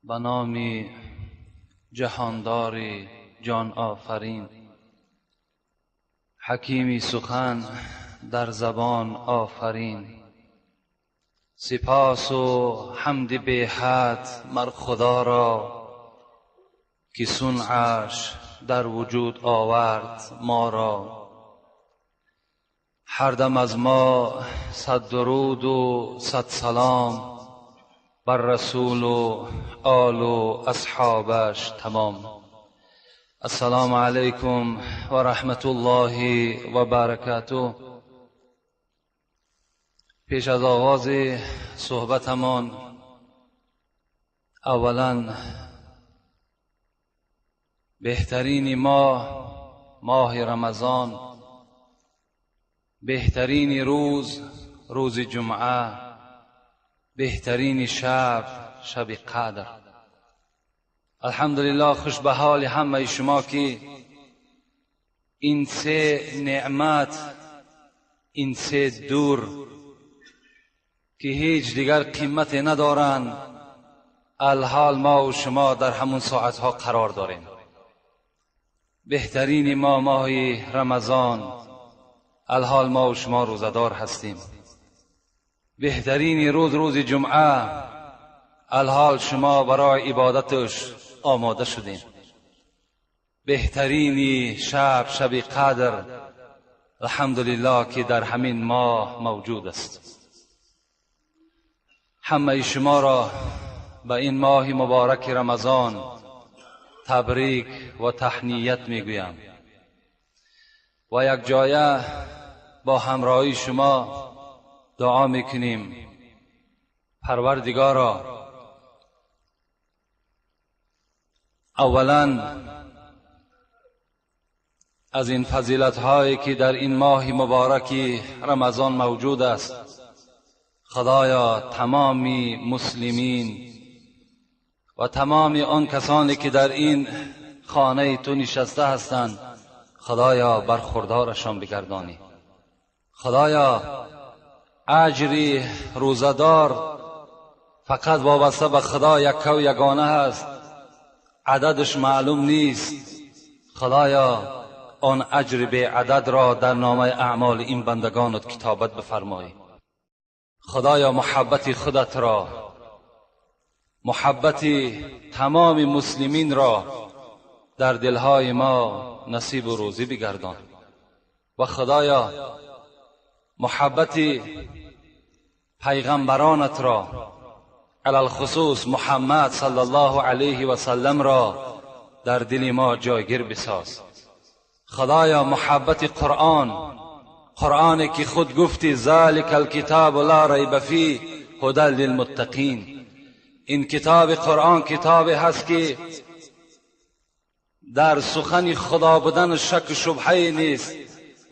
Ба номи ҷаҳондори ҷонофарин, ҳакими сухан дар забон офарин, сипосу ҳамди беҳад мар Худо ро, ки сунъаш дар вуҷуд овард моро. Ҳар дам аз мо сад дуруду сад салом бар расулу олу асҳобаш тамом. Ассалому алайкум ва раҳматуллоҳи ва баракатуҳ. Пеш аз оғози суҳбатамон аввалан беҳтарини моҳ, моҳи Рамазон, беҳтарини рӯз, рӯзи ҷумъа, беҳтарини шаб, шаби қадр. Алҳамдулиллоҳ, хуш ба ҳоли ҳамаи шумо ки ин се неъмат, ин се дур ки ҳеҷ дигар қимате надоранд, алҳол мо ва шумо дар ҳамон соатҳо қарор дорем. Беҳтарини мо моҳи Рамазон, алҳол мо ва шумо рӯзадор ҳастем. Беҳтарини рӯз, рӯзи ҷумъа, алҳол шумо барои ибодаташ омода шудем. Беҳтарини шаб, шаби қадр, алҳамдулиллоҳ ки дар ҳамин моҳ мавҷуд аст. Ҳамаи шуморо ба ин моҳи мубораки Рамазон табрик ва таҳният мегӯям ва якҷоя бо ҳамроҳии шумо дуо мекунем. Парвардигоро, аввалан аз ин фазилатҳое ки дар ин моҳи мубораки Рамазон мавҷуд аст, Худоё тамоми муслимин ва тамоми он касоне ки дар ин хонаи ту нишаста ҳастанд, Худоё бархурдорашон бигардонӣ. Худоё аҷри рӯзадор фақат вобаста ба Худо яккаву ягона ҳаст, ададаш маълум нест. Худоё он аҷри беададро дар номаи аъмоли ин бандагонат китобат бифармоӣ. Худоё муҳаббати худатро, муҳаббати тамоми муслиминро дар дилҳои мо насибу рӯзӣ бигардон ва Худоё муҳаббати пайғамбаронатро, алалхусус Муҳаммад саллаллоҳу алайҳи васалламро дар дили мо ҷойгир бисоз. Худоё муҳаббати Қуръон, Қуръоне ки худ гуфтӣ залика алкитобу ла райба фиҳ ҳудан лилмуттақин. Ин китоби Қуръон китобе ҳаст ки дар сухани Худо будан шаку шубҳае нест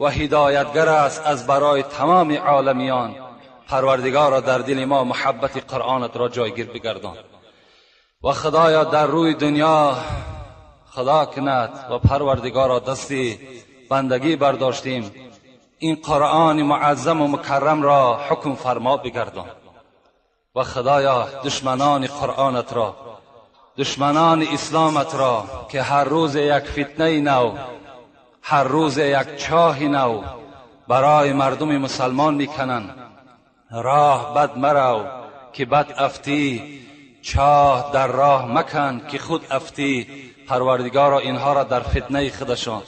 ва ҳидоятгар аст аз барои тамоми оламиён. Парвардигоро дар дили мо муҳаббати Қуръонатро ҷойгир бигардон ва Худоё дар рӯи дунё Худо кунад ва Парвардигоро дасти бандагӣ бардоштем, ин Қуръони муаззаму мукаррамро ҳукм фармо бигардон ва Худоё душманони Қуръонатро, душманони исломатро ки ҳар рӯз як фитнаи нав, ҳар рӯз як чоҳи нав барои мардуми мусалмон мекунанд, роҳ бад марав ки бад афтӣ, чоҳ дар роҳ макан ки худ афтӣ. Парвардигоро инҳоро дар фитнаи худашон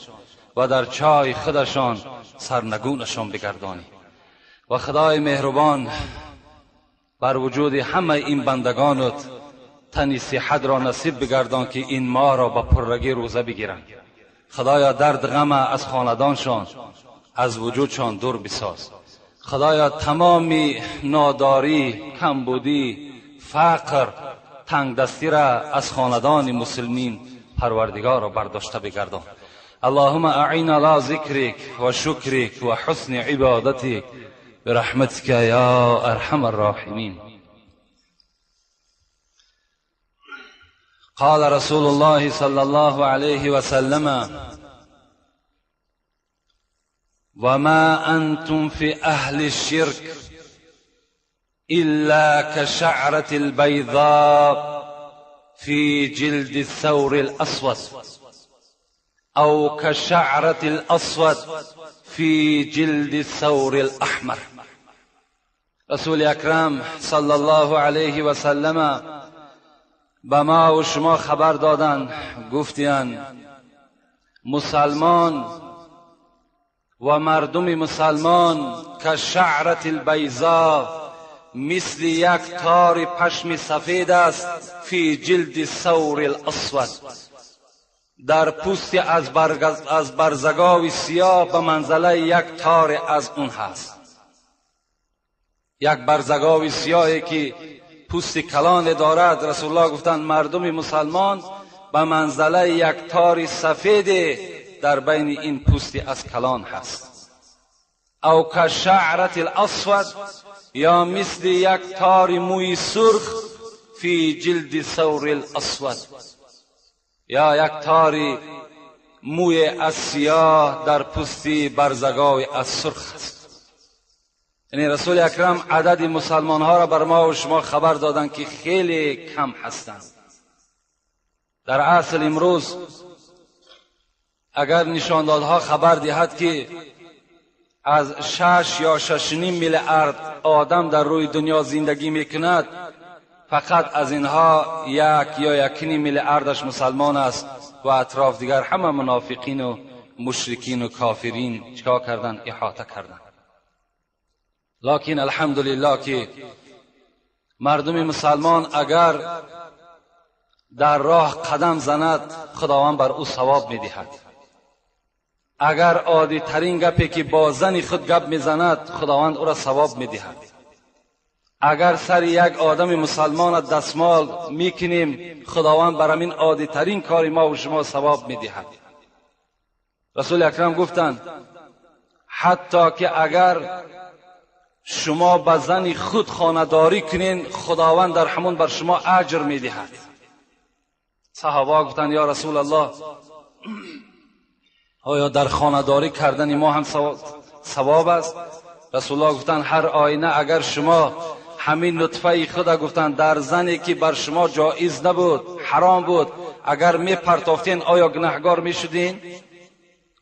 ва дар чоҳи худашон сарнагунашон бигардонӣ ва Худои меҳрубон бар вуҷуди ҳамаи ин бандагонат тани сиҳатро насиб бигардон ки ин моҳро ба пуррагӣ рӯза бигиранд. Худоё дард ғама аз хонадоншон, аз вуҷудшон дур бисоз. Худоё тамоми нодорӣ, камбудӣ, фақр, тангдастиро аз хонадони муслимин Парвардигорро бардошта бигардон. Аллоҳумма аъина ала зикрик ва шукрик ва ҳусни ибодатик бираҳматика ё арҳамар роҳимин. قال رسول الله صلى الله عليه وسلم: وما أنتم في أهل الشرك إلا كشعرة البيضاء في جلد الثور الأسود أو كشعرة الأسود في جلد الثور الأحمر. رسول اکرم صلی الله علیه و سلم به ما و شما خبر دادند، گفتند مسلمان و مردم مسلمان که شعرت البیضا، مثل یک تار پشم سفید است، فی جلد ثور الاسود، در پوست از برزگاو سیاه به منزله یک تار از اون هست. یک برزگاو سیاهی که پوست کلان دارد، رسول الله گفتند مردم مسلمان به منزله یک تار سفید در بین این پوست از کلان هست. او که شعرت الاسود، یا مثل یک تار موی سرخ، فی جلد ثور الاسود، یا یک تار موی از سیاه در پوست برزگاو از سرخ است. یعنی رسول اکرم عدد مسلمان ها را بر ما و شما خبر دادند که خیلی کم هستند. در اصل امروز اگر نشاندادها خبر دهد که از 6 یا 6.5 میلیارد آدم در روی دنیا زندگی میکند، فقط از اینها 1 یا 1.5 میلیاردش مسلمان است و اطراف دیگر همه منافقین و مشرکین و کافرین چیکار کردن؟ احاطه کردن. لکن الحمدلله که مردم مسلمان اگر در راه قدم زند، خداوند بر او ثواب میدهد. اگر عادی ترین گپی که با زن خود گپ میزند، خداوند او را ثواب میدهد. اگر سر یک آدم مسلمان دستمال میکنیم، خداوند بر همین عادی ترین کار ما و شما ثواب میدهد. رسول اکرم گفتند حتی که اگر شما به زن خود خانه‌داری کنین، خداوند در همون بر شما اجر میدهد. صحابه گفتند یا رسول الله، آیا در خانه‌داری کردن ما هم ثواب است؟ رسول الله گفتند هر آینه اگر شما همین نطفه خود گفتند در زنی که بر شما جایز نبود، حرام بود، اگر می پرتافتین آیا گناهگار می شدین؟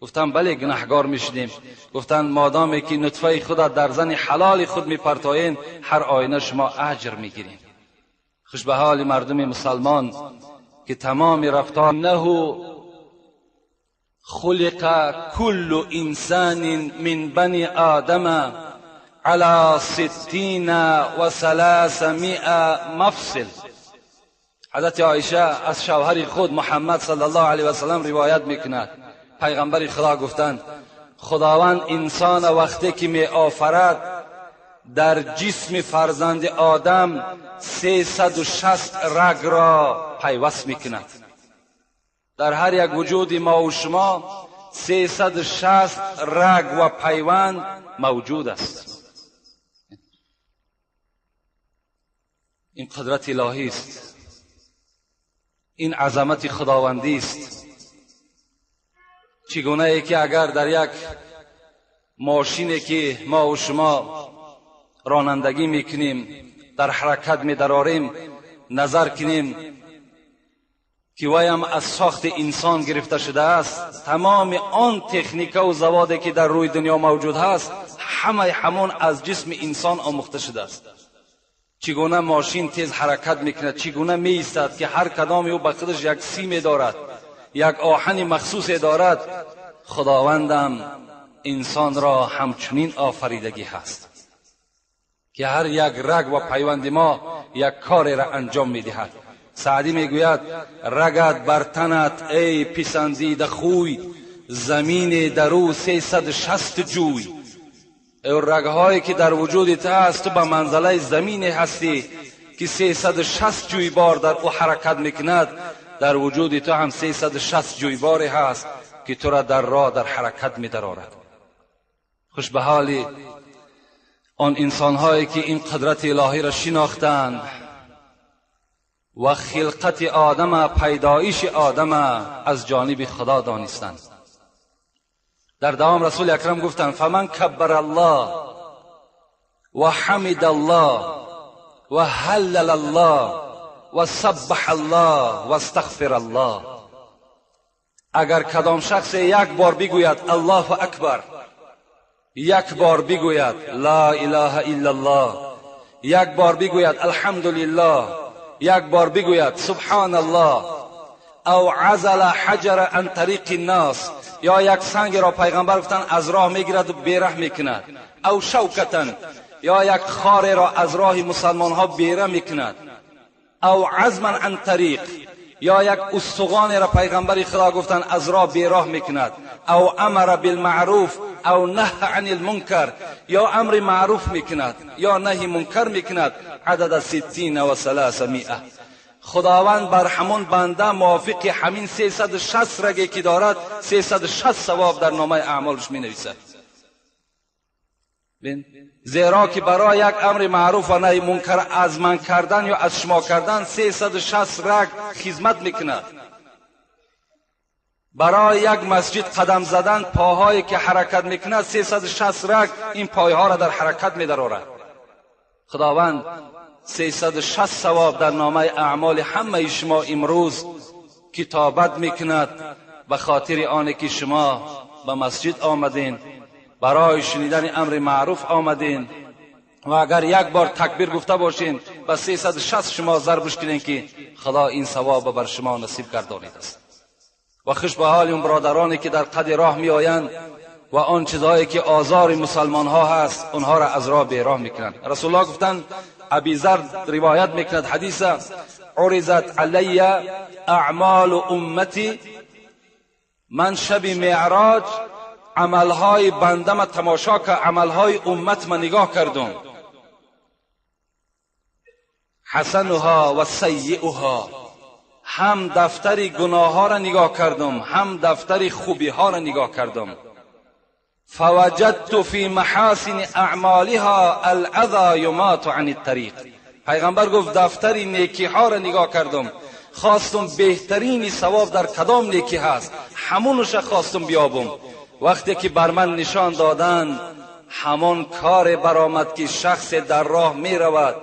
گفتن بله گناهگار می شدیم. گفتن مادامی که نطفه خود در زن حلال خود می پرتاین، هر آینه شما اجر می گیرین. خوش به حال مردم مسلمان که تمام رفتار نه خلق كل انسان من بني آدم على 360 مفصل. حضرت عایشه از شوهر خود محمد صلی الله علیه و سلم روایت میکند، پیغمبر خدا گفتند خداوند انسان وقتی که می آفرد در جسم فرزند آدم 360 رگ را پیوست میکند. در هر یک وجود ما و شما 360 رگ و پیوند موجود است. این قدرت الهی است، این عظمت خداوندی است. چگونه ای که اگر در یک ماشینی که ما و شما رانندگی میکنیم، در حرکت میدراریم، نظر کنیم که وایم از ساخت انسان گرفته شده است، تمام آن تکنیک و زوادی که در روی دنیا موجود هست، همه همون از جسم انسان آموخته شده است. چگونه ماشین تیز حرکت میکند، چگونه میایستد که هر کدام او به خودش یک سیم دارد، یک آهن مخصوص دارد. خداوندم انسان را همچنین آفریدگی هست که هر یک رگ و پیوند ما یک کار را انجام میدهد. سعدی میگوید رگت بر تنت ای پسندیده خوی، زمین در او 360 جوی. ای رگهایی که در وجود تو هست، تو به منزله زمین هستی که 360 جویبار در او حرکت میکند. در وجود تو هم 360 جویباری هست که تو را در راه در حرکت میدرارد. خوش به حال آن انسانهایی که این قدرت الهی را شناختند و خلقت آدم، پیدایش آدم از جانب خدا دانستند. در دوام رسول اکرم گفتند فمن کبر الله و حمد الله و هلل الله و سبح الله و استغفر الله. اگر کدام شخص یک بار بگوید الله اکبر، یک بار بگوید لا اله الا الله، یک بار بگوید الحمدلله، یک بار بگوید سبحان الله، او عزل حجر عن طریق الناس، یا یک سنگ را پیغمبر گفتن از راه میگیرد و بیره میکند، او شوکتن، یا یک خار را از راه مسلمان ها بیره میکند، او عزما عن طریق، یا یک استخوان را پیغمبر خدا گفتن از راه بیراه میکند، او امر بالمعروف او نهی عن المنکر، یا امر معروف میکند یا نهی منکر میکند، عدد 360. خداوند بر همون بنده موافق همین 360 رگی که دارد 360 ثواب در نامه اعمالش می نویسد. زیرا که برای یک امر معروف و نهی منکر از من کردن یا از شما کردن 360 رگ خدمت میکند. برای یک مسجد قدم زدن پاهایی که حرکت میکند 360 رگ این پایها را در حرکت میدرآورد. خداوند 360 ثواب در نامه اعمال همه شما امروز کتابت میکند به خاطر آن که شما به مسجد آمدین، برای شنیدن امر معروف آمدین، و اگر یک بار تکبیر گفته باشین به 360 شما ضربش کنین که خدا این ثواب بر شما نصیب گردانید است. و خوش به حال اون برادرانی که در قد راه می آیند و آن چیزهایی که آزار مسلمان ها هست اونها را از راه بیراه میکنند. رسول الله گفتند، ابی ذر روایت میکند حدیث، عرضت علی اعمال امتی، من شب معراج عملهای بنده ما تماشا که عملهای امت ما نگاه کردم، حسنها و سیئها، هم دفتر گناه ها را نگاه کردم هم دفتر خوبی ها را نگاه کردم، فوجدت فی محاسن اعمالها الاذی یمات عن الطریق. پیغمبر گفت دفتر نیکی ها را نگاه کردم، خواستم بهترین ثواب در کدام نیکی هست همونش خواستم بیابم. وقتی که بر من نشان دادن همان کار برآمد که شخص در راه می رود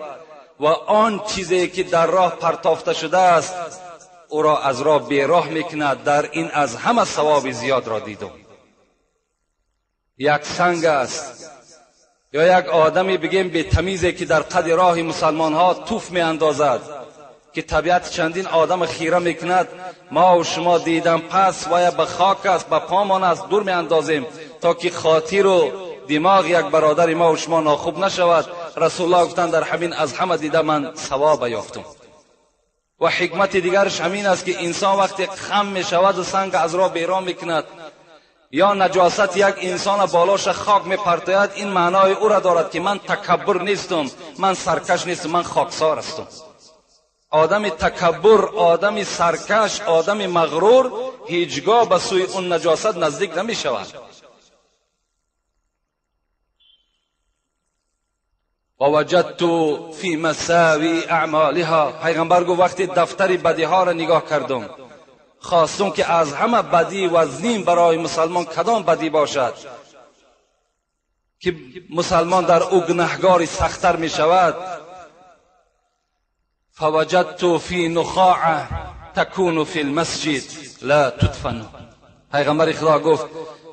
و آن چیزی که در راه پرتافته شده است او را از راه بیراه میکند، در این از همه ثواب زیاد را دیدم. یک سنگ است یا یک آدمی بگیم به تمیزی که در قد راه مسلمان ها توف می اندازد که طبیعت چندین آدم خیره میکند، ما و شما دیدم پس و به خاک است به پامان است دور می اندازیم تا که خاطر و دماغ یک برادر ما و شما ناخوب نشود. رسول الله گفتند در همین از همه دیده من ثواب یافتم. و حکمت دیگرش همین است که انسان وقتی خم می شود و سنگ از راه بیرون میکند یا نجاست یک انسان بالاش خاک می پرتاید، این معنای او را دارد که من تکبر نیستم، من سرکش نیستم، من خاکسار هستم. آدم تکبر، آدم سرکش، آدم مغرور هیچگاه به سوی اون نجاست نزدیک نمی شود. و وجدت فی مساوی اعمالها، پیغمبر گفت وقتی دفتر بدی ها را نگاه کردم خواستم که از همه بدی وزنین برای مسلمان کدام بدی باشد که مسلمان در او گناهگاری سختتر می شود. فوجدت فی نخاعه تکون فی المسجد لا تدفن. پیغمبر خدا گفت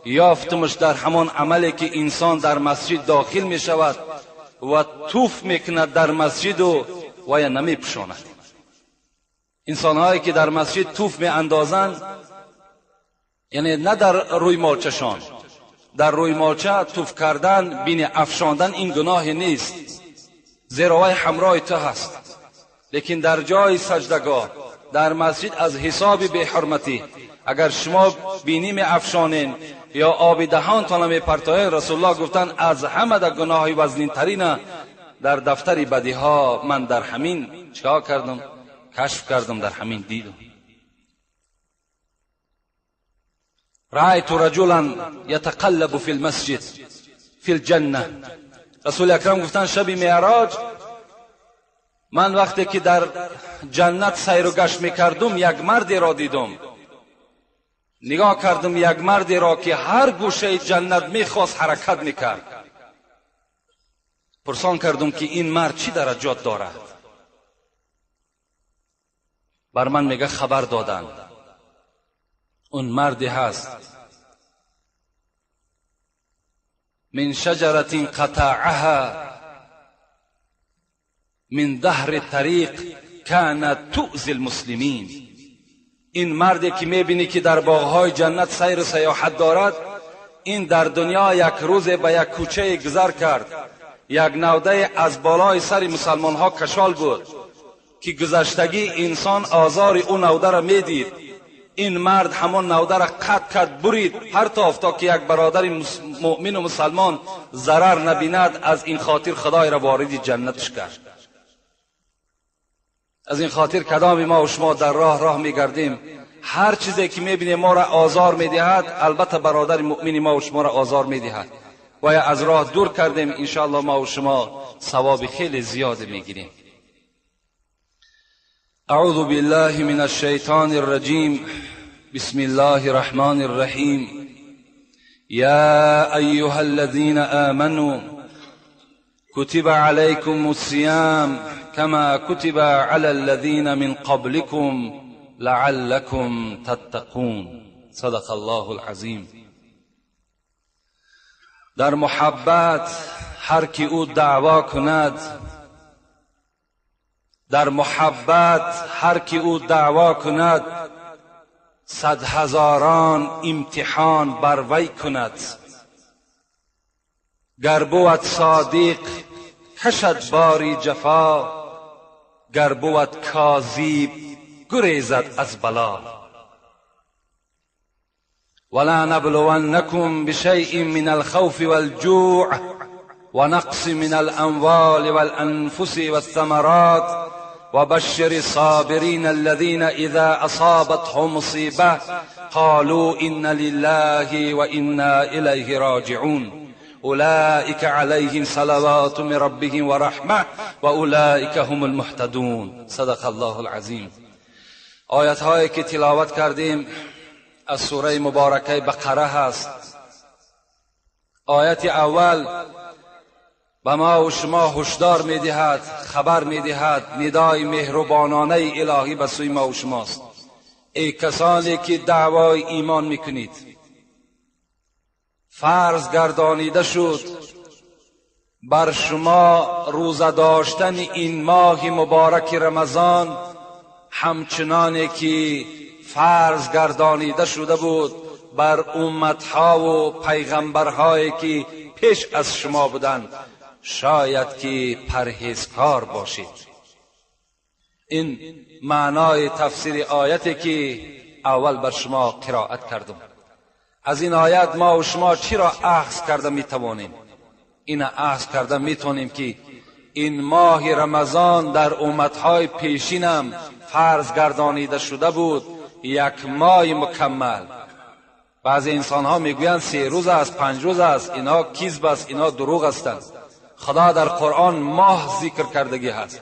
یافتمش در همان عملی که انسان در مسجد داخل می شود و توف میکند در مسجد و یا نمی پوشاند. انسانهایی که در مسجد توف می اندازند، یعنی نه در روی مالچشان، در روی مالچه توف کردن بین افشاندن این گناه نیست، زیرا وی همراه تو هست، لیکن در جای سجدگاه در مسجد از حساب بی حرمتی اگر شما بینی می افشانین یا آب دهانتان می پرتاین، رسول الله گفتن از همه در گناه وزنین ترین در دفتر بدی ها من در همین چیکار کردم؟ کشف کردم، در همین دیدم. رأیت رجلا یتقلب فی المسجد فی الجنه. رسول اکرم گفتن شب معراج من وقتی که در جنت سیر و گشت میکردم یک مردی را دیدم، نگاه کردم یک مردی را که هر گوشه جنت میخواست حرکت میکرد. پرسان کردم که این مرد چی درجات دارد؟ بر من میگه خبر دادن اون مردی هست من شجرة قطعها من ظهر طریق كانت تؤذی المسلمین. این مردی که میبینی که در باغهای جنت سیر و سیاحت دارد، این در دنیا یک روز به یک کوچه گذر کرد، یک نوده از بالای سر مسلمان ها کشال بود که گذشتگی انسان آزار او نوده را میدید. این مرد همان نوده را قطع کرد، برید هر تا که یک برادر مؤمن و مسلمان ضرر نبیند. از این خاطر خدای را وارد جنتش کرد. از این خاطر کدام ما و شما در راه میگردیم، هر چیزی که میبینیم ما را آزار میدهد، البته برادر مؤمن ما و شما را آزار میدهد و یا از راه دور کردیم، انشاءالله ما و شما ثواب خیلی زیاد میگیریم. اعوذ بالله من الشیطان الرجیم. بسم الله الرحمن الرحیم. یا ایها الذین آمنوا كتب عليكم الصيام كما كتب على الذين من قبلكم لعلكم تتقون. صدق الله العظیم. در محبت هر کی او دعوا کند، در محبت هر کی او دعوا کند، صد هزاران امتحان بر وی کند. گر بود صادق کشد باری جفا، گر بود کاذب گریزد از بلا. ولا نبلونکم بشیء من الخوف والجوع ونقص من الاموال والانفس والثمرات وبشر الصابرین الذین اذا اصابتهم مصیبه قالوا انا لله وانا الیه راجعون اولئک علیهم صلوات من ربهم ورحمه واولئک هم المهتدون. صدق الله العظیم. آیت هایی که تلاوت کردیم از سوره مبارکه بقره هست. آیت اول به ما و شما هشدار میدهد، خبر میدهد، ندای مهربانانه الهی به سوی ما و شماست. ای کسانی که دعوای ایمان میکنید، فرض گردانیده شد بر شما روزه داشتن این ماه مبارک رمضان، همچنانی که فرض گردانیده شده بود بر امتها و پیغمبرهایی که پیش از شما بودند، شاید که پرهیزکار باشید. این معنای تفسیر آیتی که اول بر شما قرائت کردم. از این آیت ما و شما چی را اخذ کرده میتوانیم؟ این اخذ کرده میتوانیم که این ماه رمضان در امتهای پیشینم فرض گردانیده شده بود، یک ماه مکمل. بعضی انسان ها میگویند 3 روز است، 5 روز است، اینا کذب است، اینا دروغ هستند. خدا در قرآن ماه ذکر کردگی هست.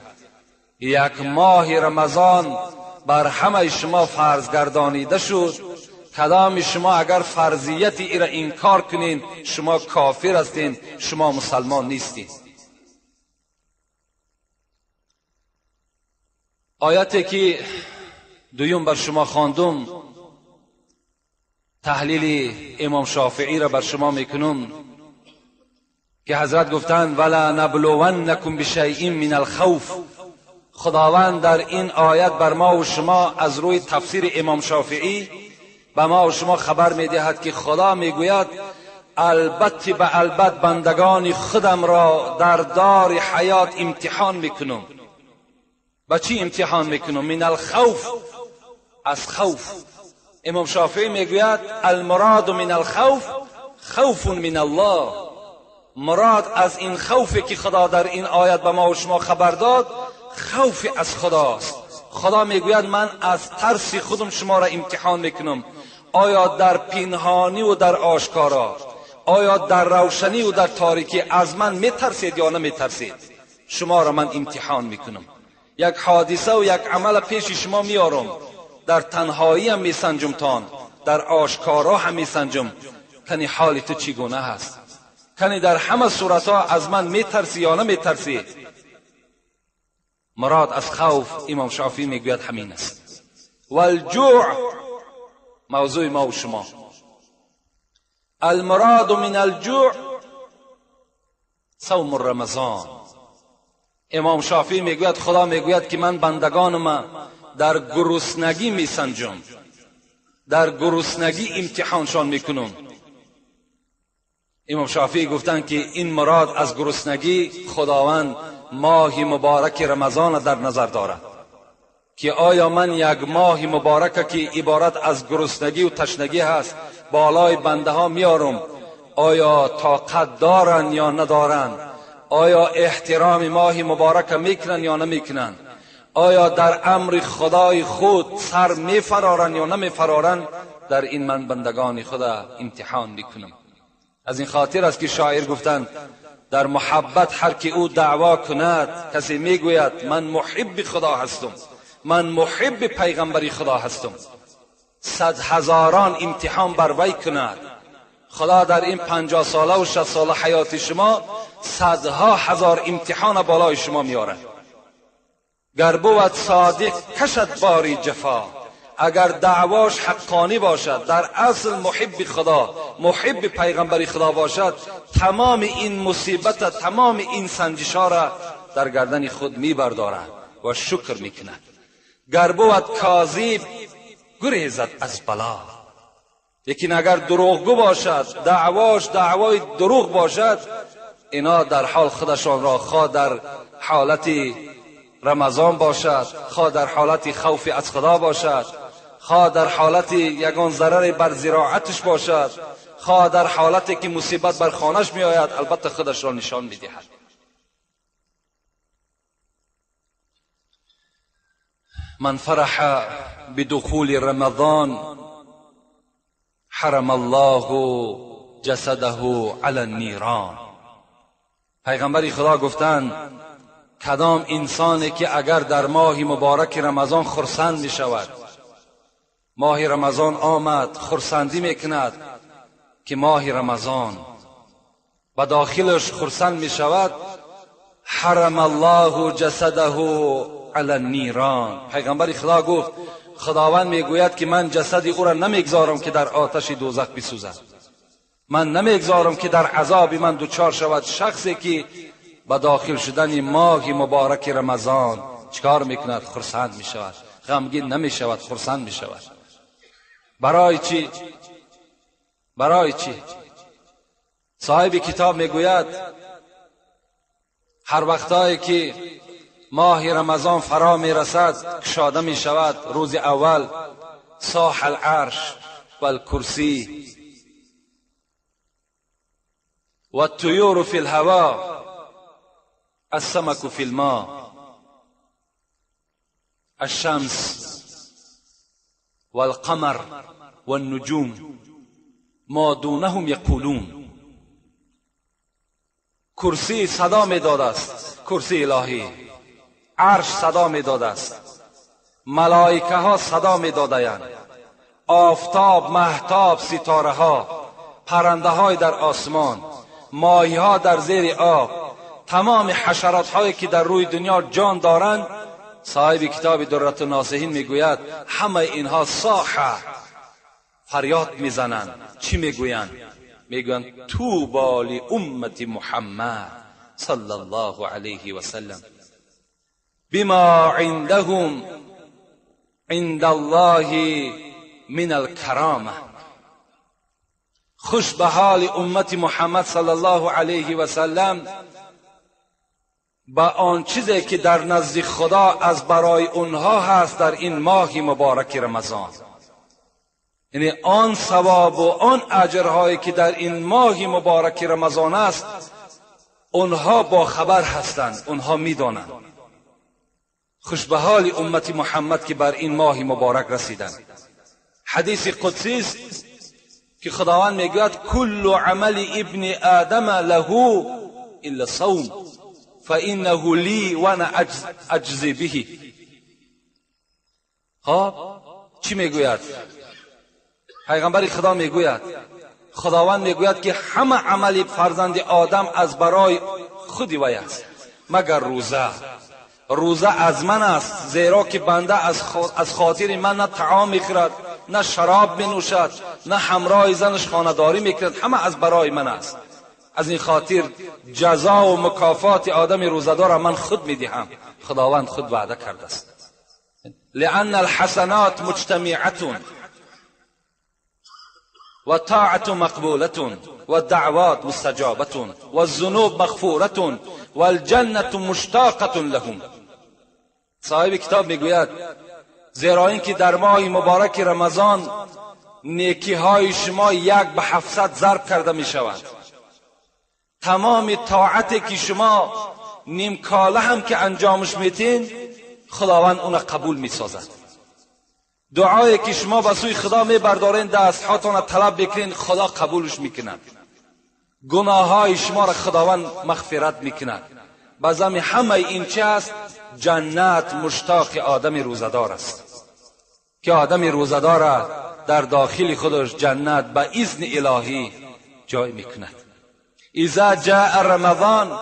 یک ماه رمضان بر همه شما فرض گردانیده شد. کدام شما اگر فرضیت ای را انکار کنین، شما کافر هستین، شما مسلمان نیستین. آیتی که دویم بر شما خواندم، تحلیل امام شافعی را بر شما میکنم که حضرت گفتند ولا نبلونکم بشیء من الخوف. خداوند در این آیت بر ما و شما از روی تفسیر امام شافعی به ما و شما خبر میدهد که خدا میگوید البته به البته بندگان خودم را در دار حیات امتحان میکنم. با چی امتحان میکنم؟ من الخوف، از خوف. امام شافعی میگوید المراد من الخوف خوف من الله. مراد از این خوفی که خدا در این آیت به ما و شما خبر داد، خوف از خداست. خدا میگوید من از ترس خودم شما را امتحان میکنم، آیا در پنهانی و در آشکارا، آیا در روشنی و در تاریکی از من میترسید یا نمیترسید؟ شما را من امتحان میکنم. یک حادثه و یک عمل پیش شما میارم، در تنهایی هم میسنجم تان، در آشکارا هم میسنجم، کنی حال تو چگونه هست، کنی در همه صورتها از من میترسی یا نمیترسی. مراد از خوف امام شافعی میگوید همین است. والجوع موضوع ما و شما. المراد من الجوع صوم رمضان. امام شافعی میگوید خدا میگوید که من بندگانم در گرسنگی میسنجم، در گرسنگی امتحانشان میکنم. امام شافعی گفتند که این مراد از گرسنگی خداوند ماه مبارک رمضان در نظر دارد که آیا من یک ماه مبارک که عبارت از گرسنگی و تشنگی هست بالای بنده ها میارم، آیا طاقت دارن یا ندارن؟ آیا احترام ماه مبارک میکنن یا نمیکنن؟ آیا در امر خدای خود سر میفرارن یا نمیفرارن؟ در این من بندگان خدا امتحان میکنم. از این خاطر است که شاعر گفتند در محبت هر که او دعوا کند، کسی میگوید من محب خدا هستم، من محب پیغمبری خدا هستم، 100,000 امتحان بر وی کند. خدا در این 50 ساله و 60 ساله حیات شما 100,000 امتحان بالای شما میارد. گر بود صادق کشد باری جفا، اگر دعواش حقانی باشد، در اصل محب خدا، محب پیغمبری خدا باشد، تمام این مصیبت، تمام این سنجش ها را در گردن خود میبردارد و شکر میکند. گر بود کاذب گریزد از بلا، لیکن اگر دروغگو باشد، دعواش دعوای دروغ باشد، اینا در حال خودشان را خواه در حالت رمضان باشد، خواه در حالت خوف از خدا باشد، خواه در حالت یگان ضرر بر زراعتش باشد، خواه در حالتی که مصیبت بر خانهش می آید، البته خودش را نشان می دهد. من فرح بدخول رمضان حرم الله جسده علی النیران. پیغمبر خدا گفتند کدام انسانی که اگر در ماه مبارک رمضان خرسند می شود، ماه رمضان آمد خرسندی می کند که ماه رمضان به داخلش خرسند می شود، حرم الله جسده علی النیران. پیغمبر خدا گفت خداوند میگوید که من جسد او را نمیگذارم که در آتش دوزخ بسوزد، من نمیگذارم که در عذاب من دچار شود. شخصی که به داخل شدن ماه مبارک رمضان چکار میکند؟ خرسند میشود، غمگین نمیشود، خرسند میشود. برای چی؟ برای چی؟ صاحب کتاب میگوید هر وقتایی که ماه رمضان فرا میرسد کشاده میشود، روز اول صاح العرش و الکرسی و الطیور فی الهوا السمك في الماء الشمس والقمر والنجوم ما دونهم یقولون. کرسی صدا میداد است، کرسی الهی، عرش صدا میداد است، ملائکه ها صدا میدادند، آفتاب، مهتاب، ستاره ها، پرنده های در آسمان، ماهی ها در زیر آب، تمام حشرات هایی که در روی دنیا جان دارند. صاحب کتاب درة الناصحین میگوید همه اینها صاحه فریاد میزنند. چی میگویند؟ میگویند طوبی لامت محمد صلی الله علیه و سلم بما عندهم عند الله من الکرامه. خوش به حال امت محمد صلی الله علیه و سلم با آن چیزی که در نزد خدا از برای اونها هست در این ماه مبارک رمضان، یعنی آن ثواب و آن اجرهایی که در این ماه مبارک رمضان است اونها با خبر هستند، اونها میدانند. خوش به حال امت محمد که بر این ماه مبارک رسیدند. حدیث قدسی است که خداوند میگوید کل عمل ابن آدم له الا صوم فانه لی وانا اجزی به. خب چی میگوید؟ پیغمبر خدا میگوید، خداوند میگوید که همه عمل فرزند آدم از برای خود وی است مگر روزه. روزه از من است، زیرا که بنده از خاطر من نه طعام میخورد، نه شراب مینوشد، نه همراه زنش خانه‌داری میکند، همه از برای من است. از این خاطر جزا و مکافات آدم روزه‌دار را من خود میدهم. خداوند خود وعده کرده است. لأن الحسنات مجتمعة و طاعة مقبولة و دعوات مستجابة و الذنوب مغفورة و الجنة مشتاقة لهم. صاحب کتاب میگوید زیرا اینکه در ماه مبارک رمضان نیکی های شما 1 به 700 ضرب کرده می شود. تمام طاعتی که شما نیم کاله هم که انجامش میتین، خداوند اون قبول میسازد. دعایی که شما به سوی خدا میبردارین، دستهاتان طلب بکنین، خدا قبولش میکند. گناه های شما را خداوند مغفرت میکند. بزم همه این چه است؟ جنت مشتاق آدم روزدار است که آدم روزدار در داخل خودش جنت به اذن الهی جای میکند. اذا جاء رمضان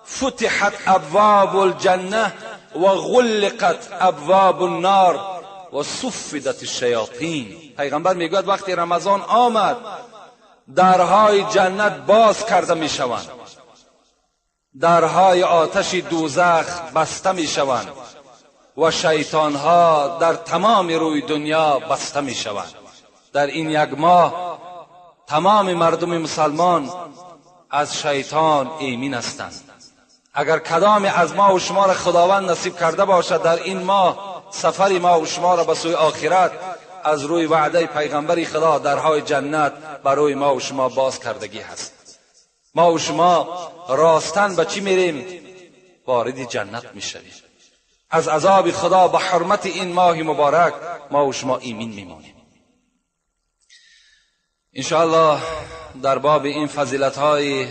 فتحت ابواب الجنه و غلقت ابواب النار و صفدت الشیاطین. پیغمبر میگوید وقتی رمضان آمد، درهای جنت باز کرده میشوند، درهای آتش دوزخ بسته میشوند و شیطانها در تمام روی دنیا بسته میشوند. در این یک ماه تمام مردم مسلمان از شیطان ایمن هستند. اگر کدام از ما و شما را خداوند نصیب کرده باشد در این ماه سفر ما و شما را به سوی آخرت، از روی وعده پیغمبر خدا درهای جنت برای ما و شما باز کردگی هست. ما و شما راستن به چی میریم؟ وارد جنت میشویم. از عذاب خدا به حرمت این ماه مبارک ما و شما ایمن میمانیم. انشاءالله در باب این فضیلت های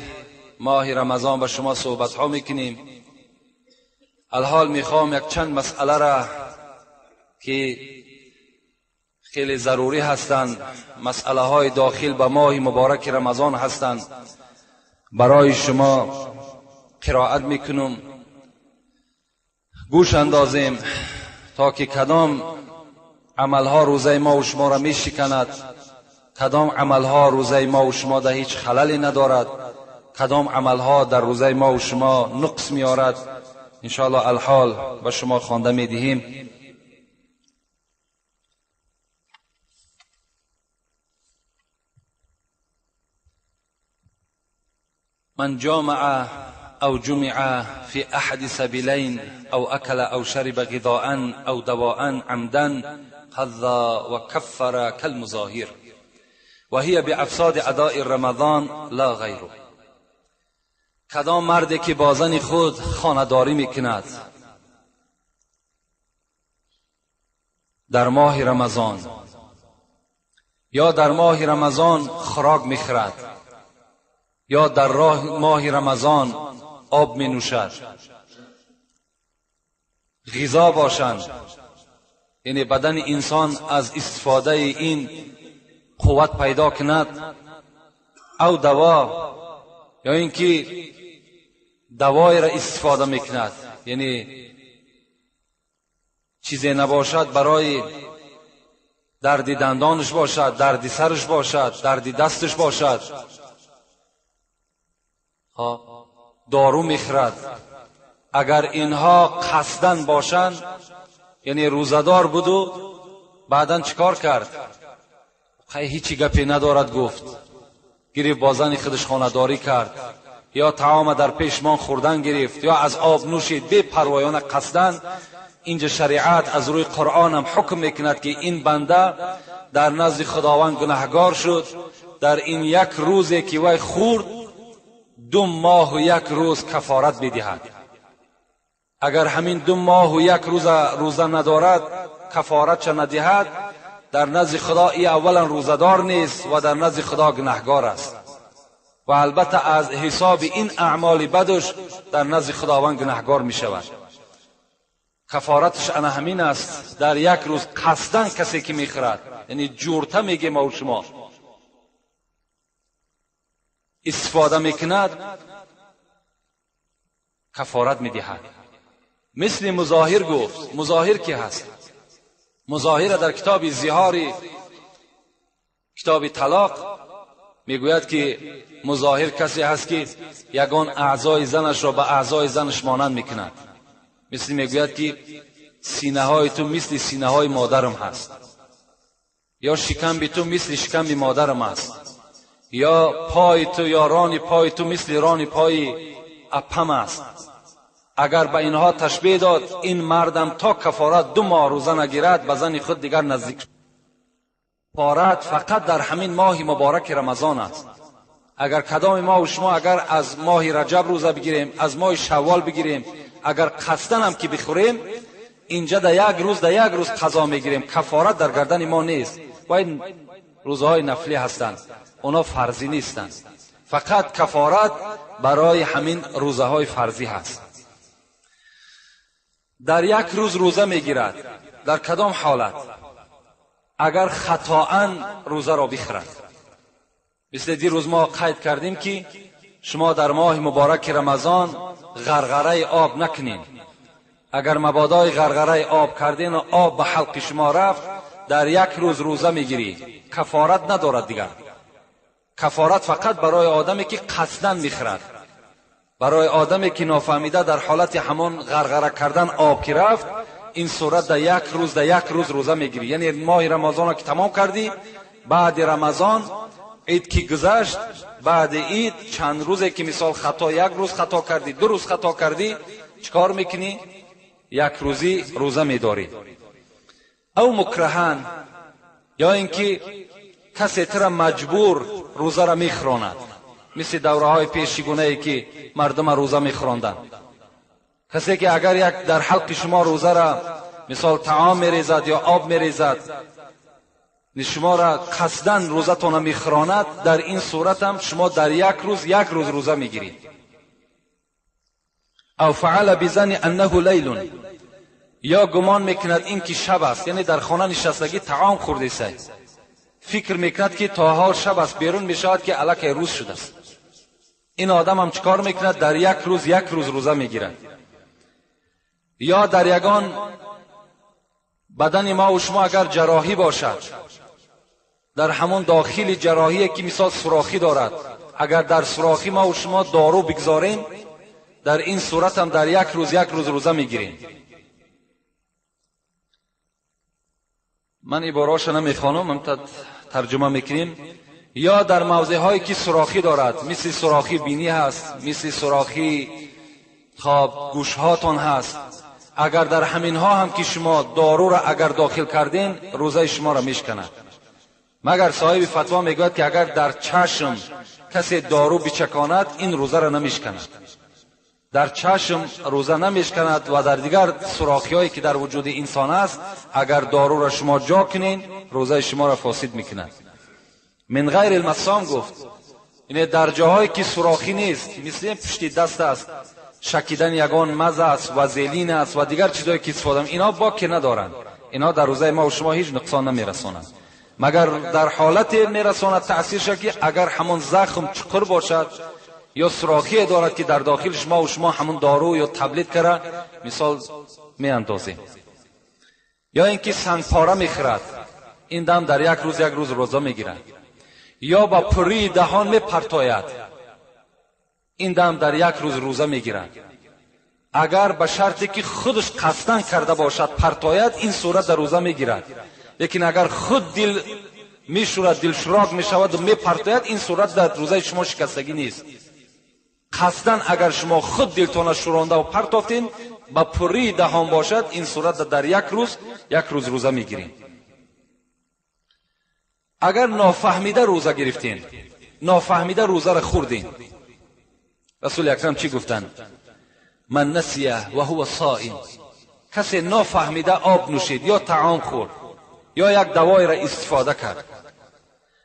ماه رمضان با شما صحبت ها میکنیم. الحال میخوام یک چند مسئله را که خیلی ضروری هستند، مسئله های داخل به ماه مبارک رمضان هستند، برای شما قرائت میکنم. گوش اندازیم تا که کدام عملها روزه ما و شما را میشکند، کدام عملها روزه ما و شما در هیچ خللی ندارد، کدام عملها در روزه ما و شما نقص میارد. انشاءالله الحال به شما خوانده میدهیم. من جامع أو جمع في أحد سبيلين أو أكل أو شرب غذاء أو دواء عمدا قضى وكفر كالمظاهر وهي بأفساد أداء رمضان لا غيره. کدام مردی که با زن خود خانه‌داری میکند در ماه رمضان یا در ماه رمضان خوراک میخورد یا در راه ماه رمضان آب می نوشد، غذا باشند، یعنی بدن انسان از استفاده این قوت پیدا کند، او دوا یا اینکه دوای را استفاده میکند، یعنی چیزی نباشد برای درد دندانش باشد، درد سرش باشد، درد دستش باشد، دارو میخرد. اگر اینها قصدن باشند، یعنی روزدار بود و بعدا چیکار کرد؟ هیچی گپی ندارد گفت، گرفت با زن خودش خانه‌داری کرد، یا طعام در پیشمان خوردن گرفت، یا از آب نوشید، بی پروایانه قصدن. اینجا شریعت از روی قرآن هم حکم میکند که این بنده در نزد خداوند گناهگار شد، در این یک روزی که وی خورد 2 ماه و 1 روز کفارت میدهد. اگر همین 2 ماه و 1 روز روزه ندارد، کفارت چه ندهد، در نزد خدا ای اولا روزدار نیست و در نزد خدا گناهگار است و البته از حساب این اعمال بدش در نزد خداوند گناهگار می شود. کفارتش انا همین است، در یک روز قصدن کسی که میخورد، یعنی جورته میگه ما و شما استفاده میکند، کفارت میدهد. مثل مظاهر گفت. مظاهر کی هست؟ مظاهر در کتاب زهاری، کتاب طلاق میگوید که مظاهر کسی هست که یگان اعضای زنش را به اعضای زنش مانند میکند. مثل میگوید که سینه های تو مثل سینه های مادرم هست، یا شکم تو مثل شکم مادرم است، یا پای تو یا ران پای تو مثل ران پای اپم است. اگر به اینها تشبیه داد، این مردم تا کفارت 2 ماه روزه نگیرد به زن خود دیگر نزدیک. کفارت فقط در همین ماه مبارک رمضان است. اگر کدام ما و شما اگر از ماه رجب روزه بگیریم، از ماه شوال بگیریم، اگر قصدن هم که بخوریم، اینجا در یک روز در یک روز قضا میگیریم، کفارت در گردن ما نیست. و این روزهای نفلی هستند، اونا فرضی نیستند. فقط کفارت برای همین روزه های فرضی هست. در یک روز روزه میگیرد، در کدام حالت؟ اگر خطاً روزه را بخورد. مثل دیروز ما قید کردیم که شما در ماه مبارک رمضان غرغره آب نکنین. اگر مبادای غرغره آب کردین و آب به حلق شما رفت، در یک روز روزه میگیری، کفارت ندارد دیگر. کفارت فقط برای آدمی که قصداً میخورد، برای آدمی که نافهمیده در حالت همان غرغره کردن آب که رفت، این صورت در یک روز در یک روز روزه میگیری. یعنی ماه رمضان که تمام کردی، بعد رمضان عید که گذشت، بعد عید چند روزی که مثال خطا، یک روز خطا کردی، 2 روز خطا کردی، چیکار میکنی؟ یک روزی روزه میداری. او مکرهن، یا اینکه کسی تر مجبور روزه را میخوراند، مثل دوره های پیشگونه ای که مردم روزه میخوراندند. کسی که اگر یک در حلق شما روزه را مثال طعام میریزد یا آب میریزد، شما را قصداً روزتان میخوراند، در این صورت هم شما در یک روز یک روز روزه میگیرید. او فعل بزن انه لیل، یا گمان میکند این که شب است، یعنی در خانه نشستگی طعام خورده است، فکر میکند که تا حال شب است، بیرون میشود که الکی روز شده است. این آدم هم چیکار میکند؟ در یک روز یک روز روزه میگیرد. یا در یگان بدن ما و شما اگر جراحی باشد، در همون داخل جراحی که مثال سوراخی دارد، اگر در سوراخی ما و شما دارو بگذاریم، در این صورت هم در یک روز یک روز روزه میگیریم. من عباره‌اش نمیخوانم، من ترجمه میکنیم. یا در موضع هایی که سوراخی دارد، مثل سوراخی بینی هست، مثل سوراخی خواب گوش هاتان هست، اگر در همین ها هم که شما دارو را اگر داخل کردین، روزه شما را میشکند. مگر صاحب فتوا میگوید که اگر در چشم کسی دارو بچکاند، این روزه را نمیشکند. در چشم روزه نمیشکند و در دیگر سوراخی هایی که در وجود انسان است، اگر دارو را شما جا کنین، روزه شما را فاسد میکند. من غیر المسام گفت، یعنی در جاهایی که سوراخی نیست، مثل پشت دست است، شکیدن یگان مزه است و زیلین است و دیگر چیزایی که استفاده، اینا باکی ندارند، اینا در روزه ما و شما هیچ نقصان نمیرسانند. مگر در حالت میرساند تاثیرش که اگر همون زخم چقر باشد یا سوراخی دارد که در داخل شما و شما همون دارو یا تبلیت کرده مثال میاندازیم. یا اینکه سنگ پاره میخورد، این دم در یک روز یک روز روزه میگیرد. یا با پری دهان میپرتاید، این دم در یک روز روزه میگیرد. اگر به شرطی که خودش قصدن کرده باشد پرتاید، این صورت در روزه میگیرد. لیکن اگر خود دل میشورد، دل شراک میشود و میپرتاید، این صورت در روزه شما شکستگی نیست. قصدن اگر شما خود دلتان شورانده و پرتافتین، با پری دهان باشد، این صورت در یک روز یک روز روزه میگیرین. اگر نافهمیده روزه گرفتین، نافهمیده روزه را خوردین، رسول اکرم چی گفتن؟ من نسیه و هو صائم، کسی نافهمیده آب نوشید یا طعام خورد یا یک دوای را استفاده کرد،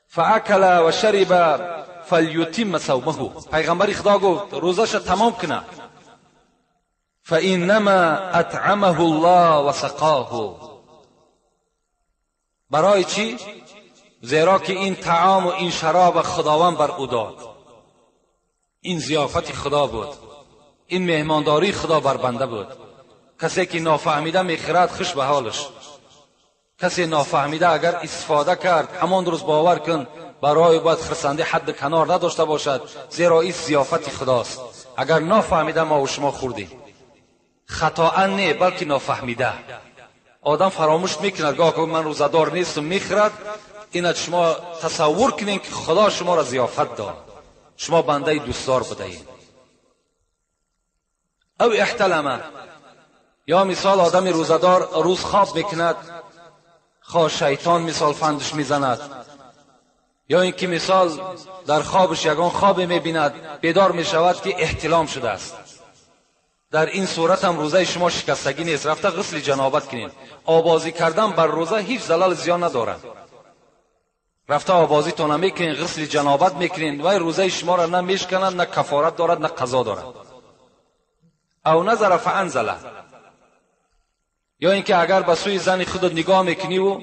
فاکل و شرب فلیتم صومه، پیغمبر خدا گفت روزش تمام کنه، فانما اطعمه الله و سقاه. برای چی؟ زیرا که این طعام و این شراب خداوند بر او داد، این ضیافت خدا بود، این مهمانداری خدا بر بنده بود. کسی که نافهمیده میخرد خوش به حالش. کسی نافهمیده اگر استفاده کرد همان روز باور کن برای باید خرسندی حد کنار نداشته باشد، زیرا این ضیافت خداست. اگر نافهمیده ما و شما خوردیم، خطا نه بلکه نافهمیده. آدم فراموش میکند، گاه که من روزه‌دار نیستم میخرد. اینا شما تصور کنین که خدا شما را ضیافت داد، شما بنده دوستدار بودین. او احتلمه، یا مثال آدم روزه‌دار روز خواب میکند، خواه شیطان مثال فندش میزند، یا اینکه مثال در خوابش یگان خواب میبیند، بیدار میشود که احتلام شده است. در این صورت هم روزه شما شکستگی نیست، رفته غسل جنابت کنین. آبازی کردن بر روزه هیچ زلال زیان ندارد. رفته آبازی تو نمیکنین، غسل جنابت میکنین، و روزه شما را نه میشکنند، نه کفارت دارد، نه قضا دارد. او نظر فانزله، یا اینکه اگر به سوی زن خود نگاه میکنی و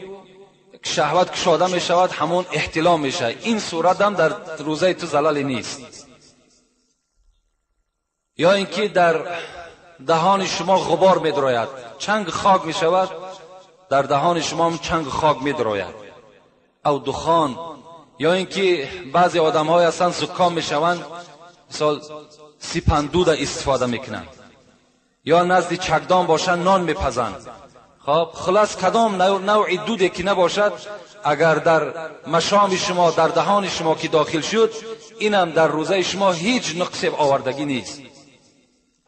شهوت کشاده میشود، همون احتلام میشه. این صورت هم در روزه تو زلال نیست. یا اینکه در دهان شما غبار میدراید، چنگ خاک میشود، در دهان شما هم چنگ خاک میدراید، او دخان. یا اینکه بعضی آدم های هستند زکام میشوند، مثال سیپندود استفاده میکنند، یا نزد چکدان باشند نان میپزند. خب خلاص کدام نوع دودی که نباشد، اگر در مشام شما، در دهان شما که داخل شد، اینم در روزه شما هیچ نقص آوردگی نیست.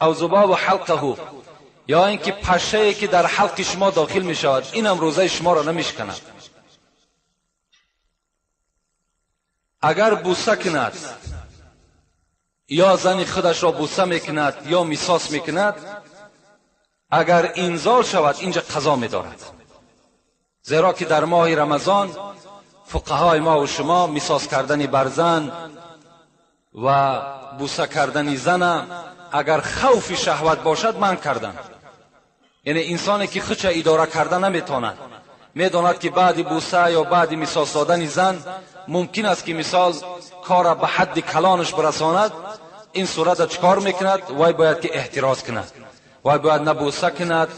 او ذباب حلقه، یا اینکه پشه که در حلق شما داخل می شود، اینم روزه شما را نمیشکند. اگر بوسه کند، یا زن خودش را بوسه میکند یا میساس میکند، اگر انزال شود اینجا قضا میدارد، زیرا که در ماه رمضان فقهای ما و شما میساس کردن بر زن و بوسه کردن زن اگر خوف شهوت باشد من کردن. یعنی انسانی که خودش اداره کرده نمیتواند، میداند که بعد بوسه یا بعد میساس دادن زن ممکن است که مثال کار به حد کلانش برساند، این صورت چکار میکند؟ وای باید که احتراز کند، وای باید نه بوسه کند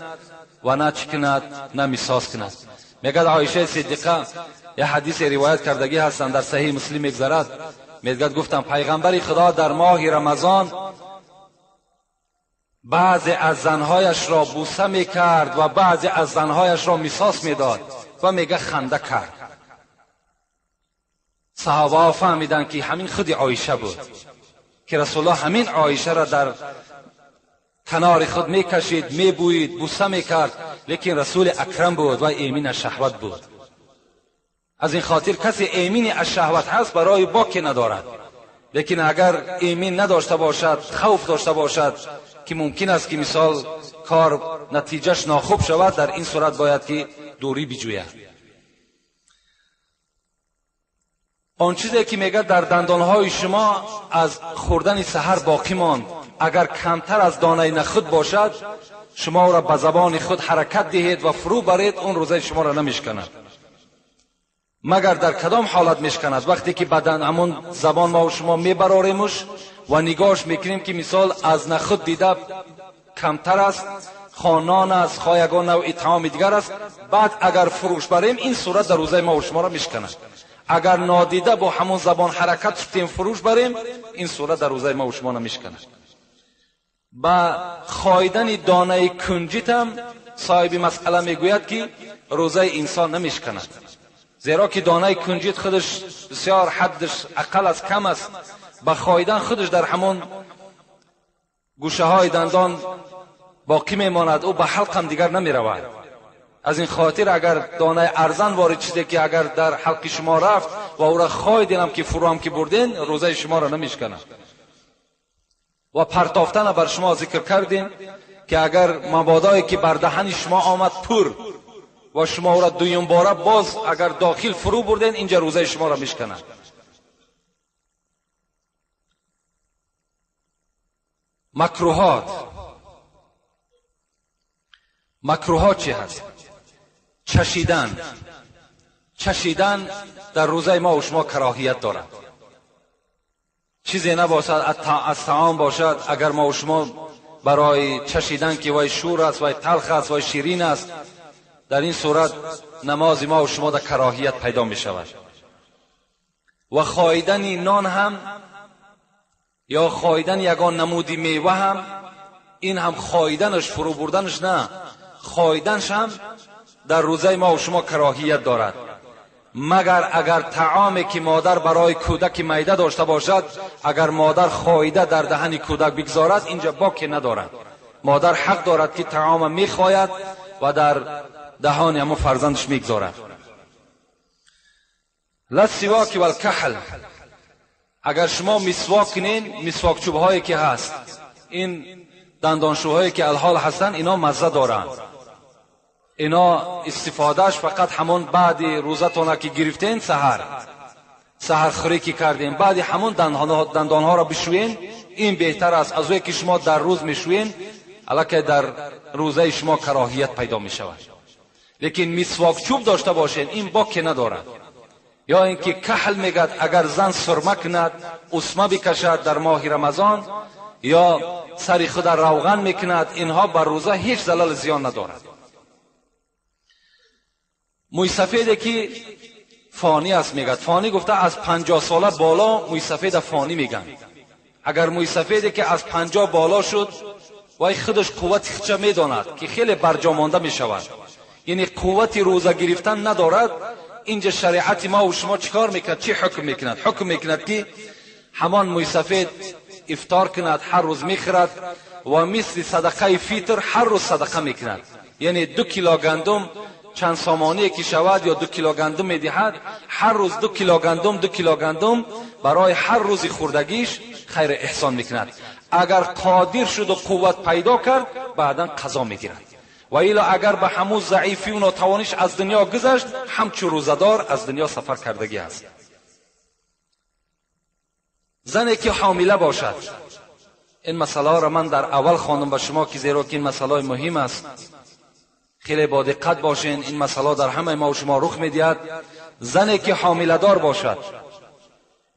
و نه چی کند، نه میساس کند. میگد عایشه صدیقه یه حدیث روایت کردگی هستند در صحیح مسلم میگذرد، میگد گفتم پیغمبر خدا در ماه رمضان بعضی از زنهایش را بوسه میکرد و بعضی از زنهایش را میساس میداد و میگه خنده کرد. صحابه ها فهمیدند که همین خود عایشه بود که رسول الله همین عایشه را در کنار خود میکشید، میبویید، بوسه میکرد، لیکن رسول اکرم بود و ایمین از شهوت بود. از این خاطر کسی ایمین از شهوت هست برای باکی ندارد، لیکن اگر ایمین نداشته باشد، خوف داشته باشد که ممکن است که مثال کار نتیجهش ناخوب شود، در این صورت باید که دوری بجوید. آن چیزی که میگه در دندانهای شما از خوردن سحر باقی ماند، اگر کمتر از دانه نخود باشد، شما را به زبان خود حرکت دهید و فرو برید، اون روزه شما را نمیشکند. مگر در کدام حالت میشکند؟ وقتی که بدن همون زبان ما و شما میبراریمش و نگاهش میکنیم که مثال از نخود دیده کمتر است، خانان است، خایگان نوع طعام دیگر است، بعد اگر فروش بریم این صورت در روزه ما و شما را میشکند. اگر نادیده با همون زبان حرکت شدیم فروش بریم، این صورت در روزه ما و شما نمیشکند. با خایدن دانه کنجیت هم صاحب مسئله میگوید که روزه انسان نمیشکند، زیرا که دانه کنجیت خودش بسیار حدش اقل از کم است، با خایدن خودش در همون گوشه های دندان باقی میماند، او به حلق هم دیگر نمیرود. از این خاطر اگر دانه ارزن وارد چیزی که اگر در حلق شما رفت و او را خایدین هم که فرو هم که بردین، روزه شما را نمیشکند. و پرتافتن بر شما ذکر کردیم که اگر مبادایی که بر دهن شما آمد پر و شما او را دویم باره باز اگر داخل فرو بردین، اینجا روزه شما را میشکند. مکروهات، مکروهات چی هست؟ چشیدن. چشیدن در روزه ما و شما کراهیت دارد. چیزی نباشد از طعام باشد، اگر ما و شما برای چشیدن که وای شور است، وای تلخ است، وای شیرین است، در این صورت نماز ما و شما در کراهیت پیدا می شود. و خاییدن نان هم یا خاییدن یگان نمودی میوه هم، این هم خاییدنش فرو بردنش نه، خاییدنش هم در روزه ما و شما کراهیت دارد. مگر اگر طعامی که مادر برای کودک میده داشته باشد، اگر مادر خاییده در دهن کودک بگذارد، اینجا باکی ندارد. مادر حق دارد که طعام میخواید و در دهان همون فرزندش میگذارد. للسواک والکحل، اگر شما مسواک کنین، مسواک چوب هایی که هست، این دندانشوهایی که الحال هستن، اینا مزه دارند. اینا استفادهش فقط همون بعد روزتون که گرفتین، سحر خوری که کردین، بعد همون دندانها را بشوین، این بهتر است از که شما در روز میشوین، الکه در روزه شما کراهیت پیدا می شود. لیکن مسواک چوب داشته باشین، این باکی ندارد. یا اینکه کحل میگد اگر زن سرمه کند، اسمه بکشد در ماه رمضان، یا سر خود روغن میکند، اینها بر روزه هیچ زلال زیان ندارد. موی سفیده که فانی است میگد، فانی گفته از 50 ساله بالا موی سفید فانی میگن. اگر موی سفیده که از 50 بالا شد، وای خودش قوت خودش میداند که خیلی برجا مانده میشود، یعنی قوت روزه گرفتن ندارد. اینجا شریعت ما و شما چیکار میکند؟ چی حکم میکند؟ حکم میکند که همان موی سفید افطار کند، هر روز میخورد و مثل صدقه فطر هر روز صدقه میکند. یعنی 2 کیلو گندم چند سامانی که شود یا 2 کیلو گندم میدهد، هر روز 2 کیلو گندم، 2 کیلو گندم برای هر روز خوردگیش خیر احسان میکند. اگر قادر شد و قوت پیدا کرد، بعدا قضا میگیرد. و الا اگر به همون ضعیفی و ناتوانیش از دنیا گذشت، همچو روزدار از دنیا سفر کردگی است. زنی که حامله باشد، این مسئله را من در اول خواندم به شما که زیرا که این مسئله مهم است، خیلی با دقت باشین، این مسئله در همه ما و شما رخ میدهد. زنی که حامله دار باشد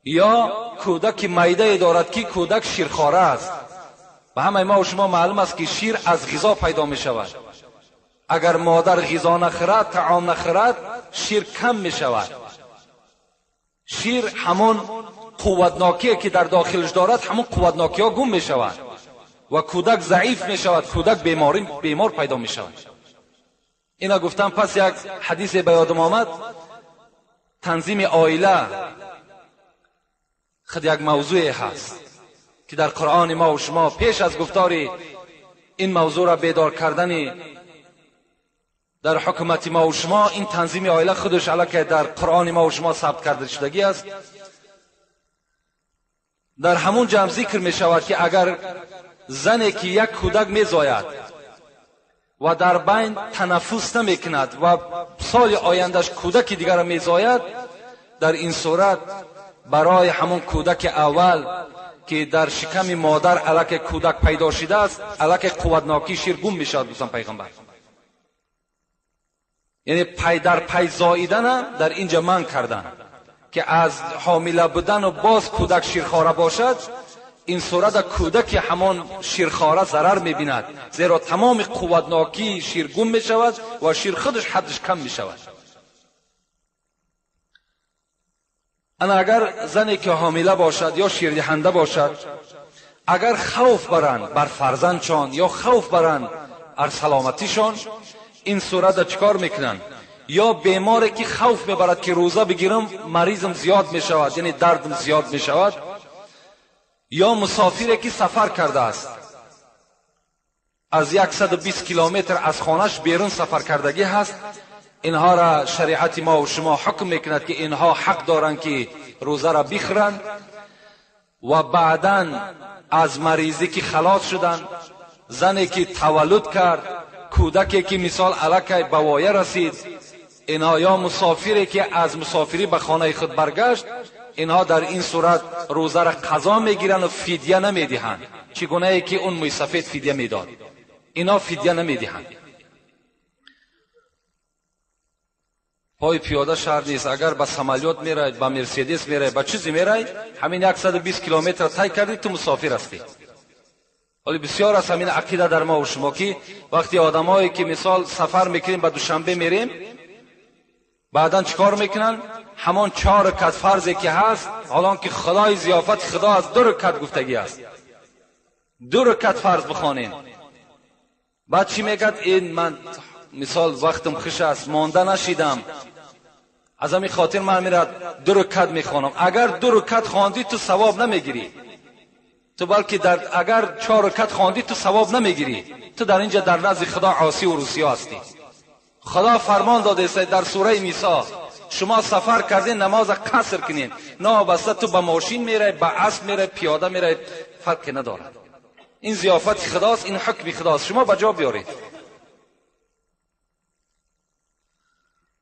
یا کودک میده دارد که کودک شیرخواره است، به همه ما و شما معلوم است که شیر از غذا پیدا می شود. اگر مادر غذا نخورد، طعام نخورد، شیر کم می شود. شیر همون قوتناکی که در داخلش دارد، همون قوتناکی ها گم می شود و کودک ضعیف می شود، کودک بیمار پیدا می شود. اینا گفتم. پس یک حدیث به یادم آمد، تنظیم عائله خود یک موضوع هست که در قرآن ما و شما پیش از گفتار این موضوع را بیدار کردن در حکومت ما و شما، این تنظیم عائله خودش علاکه در قرآن ما و شما ثبت کرده شدگی است. در همون جمع ذکر می شود که اگر زنی که یک کودک می زاید و در بین تنفس نمی کند و سال آیندهش کودک دیگر را می زاید، در این صورت برای همون کودک اول که در شکم مادر علاکه کودک پیدا شده است، علاکه قوتناکی شیر گم می شود. گفتن پیغمبر، یعنی پی در پی زاییدن در اینجا من کردن که از حامله بودن و باز کودک شیرخواره باشد، این صورت کودک همان شیرخواره ضرر میبیند، زیرا تمام قوتناکی شیر گم می شود و شیر خودش حدش کم می شود. انا اگر زنی که حامله باشد یا شیردهنده باشد، اگر خوف برند بر فرزندشان یا خوف برند بر سلامتیشان، این صورت چیکار میکنند؟ یا بیماری که خوف میبرد که روزه بگیرم مریضم زیاد میشود، یعنی دردم زیاد میشود، یا مسافری که سفر کرده است، از 120 کیلومتر از خانهش بیرون سفر کردگی هست، اینها را شریعت ما و شما حکم میکند که اینها حق دارند که روزه را بخورند و بعدا از مریضی که خلاص شدند، زنی که تولد کرد، کودکی که مثال علاکه به وایه رسید، اینها یا مسافری که از مسافری به خانه خود برگشت، اینها در این صورت روزه را قضا میگیرند و فدیه نمیدهند، چگونه ای که اون موی سفید فدیه میداد، اینا فدیه نمیدهند. پای پیاده شهر نیست، اگر به سمالیوت میرید، به مرسدس میرید، به چیزی میرید، همین 120 کیلومتر طی کردی تو مسافر هستی. ولی بسیار از همین عقیده در ما و شما که وقتی آدمایی که مثال سفر میکنیم به دوشنبه میریم، بعدا چیکار میکنن؟ همان 4 رکعت فرضی که هست، حالا که خدای ضیافت خدا از 2 رکعت گفتگی است، 2 رکعت فرض بخوانیم. بعد چی میگد؟ این من مثال وقتم خوش است، مانده نشیدم، از همین خاطر من میرد 2 رکعت میخوانم. اگر 2 رکعت خواندی تو ثواب نمیگیری، تو بلکه در اگر 4 رکعت خواندی تو ثواب نمیگیری، تو در اینجا در نزد خدا عاصی و روسیا هستی. خدا فرمان داده است در سوره میسا، شما سفر کردین نماز قصر کنین، نه بسته تو به ماشین میره، به اسب میره، پیاده میره، فرق ندارد. این ضیافت خداست، این حکم خداست، شما به جا بیارید.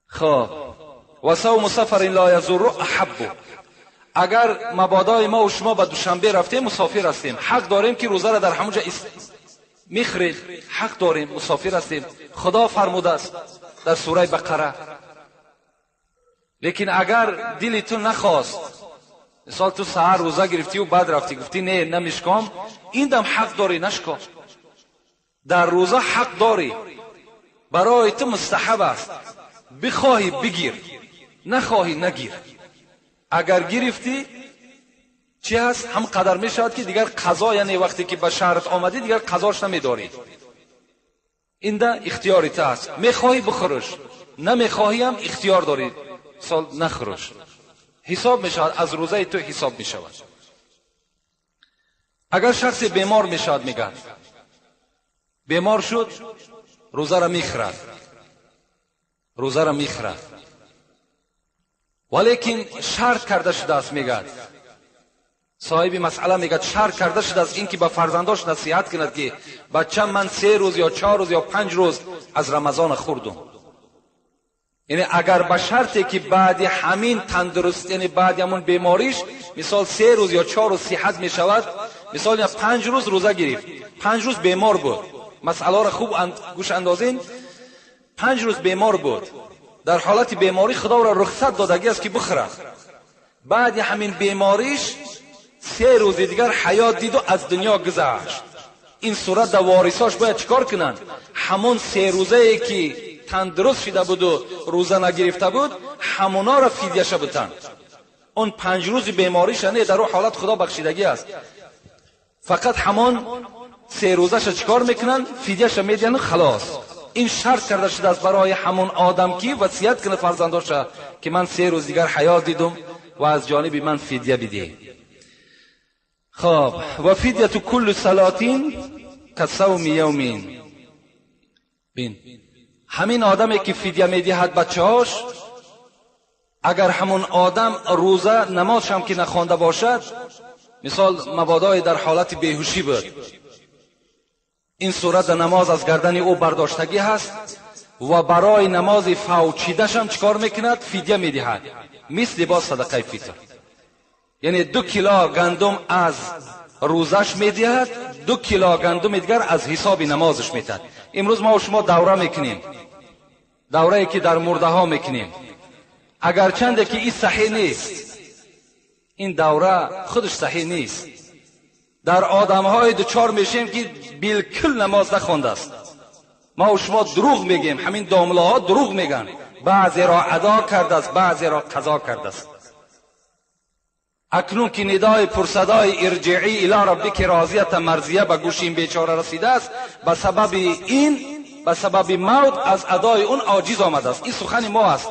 خب و صوم سفر لا یضر احب. اگر مبادای ما و شما به دوشنبه رفتیم، مسافر هستیم، حق داریم که روزه را در همونجا میخریم، حق داریم، مسافر هستیم، خدا فرموده است در سوره بقره. لیکن اگر دل تو نخواست، مثال تو سحر روزه گرفتی و بعد رفتی گفتی نه نمیشکم، این دم حق داری نشکن. در روزه حق داری، برای تو مستحب است، بخواهی بگیر، نخواهی نگیر. اگر گرفتی چی هست؟ هم قدر می شود که دیگر قضا، یعنی وقتی که به شهرت آمدی دیگر قضاش نمیداری. این ده اختیاری تو هست، میخواهی بخورش، نمیخواهی هم اختیار داری، سال نخورش، حساب می شود، از روزه تو حساب می شود. اگر شخص بیمار می شود، میگن بیمار شد، روزه را میخورد، روزه را میخورد، ولیکن شرط کرده شده است. میگد صاحب مسئله، میگد شرط کرده شده است اینکه به فرزنداش نصیحت کند که بچه من 3 روز یا 4 روز یا 5 روز از رمضان خوردم. یعنی اگر به شرطی که بعد همین تندرست، یعنی بعد همون بیماریش، مثال 3 روز یا 4 روز صحت میشود، مثال یا 5 روز روزه گرفت، 5 روز بیمار بود، مسئله را خوب گوش اندازین، 5 روز بیمار بود، در حالت بیماری خدا را رخصت دادگی است که بخورد. بعد همین بیماریش 3 روز دیگر حیات دید و از دنیا گذشت. این صورت در وارثاش باید چیکار کنند؟ همون 3 روزه ای که تندرست شده بود و روزه نگرفته بود، همونا را فدیه بتن. اون 5 روز بیماریش نه، در اون حالت خدا بخشیدگی است، فقط همون 3 روزش چیکار میکنن؟ فدیه‌اش میدن خلاص. این شرط کرده شده است برای همون آدم که وصیت کنه فرزنداش که من 3 روز دیگر حیات دیدم و از جانب من فدیه بده. خب و فدیه کل صلاتین کصوم یومین. بین همین آدمی که فدیه میدهد بچه‌هاش، اگر همون آدم روزه نمازش هم که نخوانده باشد، مثال مبادای در حالت بیهوشی بود، این صورت نماز از گردن او برداشتگی هست و برای نماز فوچیدش هم چیکار میکند؟ فدیه میدهد، مثل با صدقه فطر. یعنی 2 کیلو گندم از روزش میدهد، 2 کیلو گندم دیگر از حساب نمازش میدهد. امروز ما و شما دوره میکنیم، دوره که در مرده ها میکنیم، اگرچند که این صحیح نیست، این دوره خودش صحیح نیست. در آدم های دچار میشیم که بالکل نماز نخوانده است. ما و شما دروغ میگیم، همین دامله ها دروغ میگن، بعضی را ادا کرده است، بعضی را قضا کرده است. اکنون که ندای پرصدای ارجعی الی ربک راضیه مرضیه به گوش این بیچاره رسیده است، به سبب این، به سبب موت از ادای اون عاجز آمده است. این سخن ما است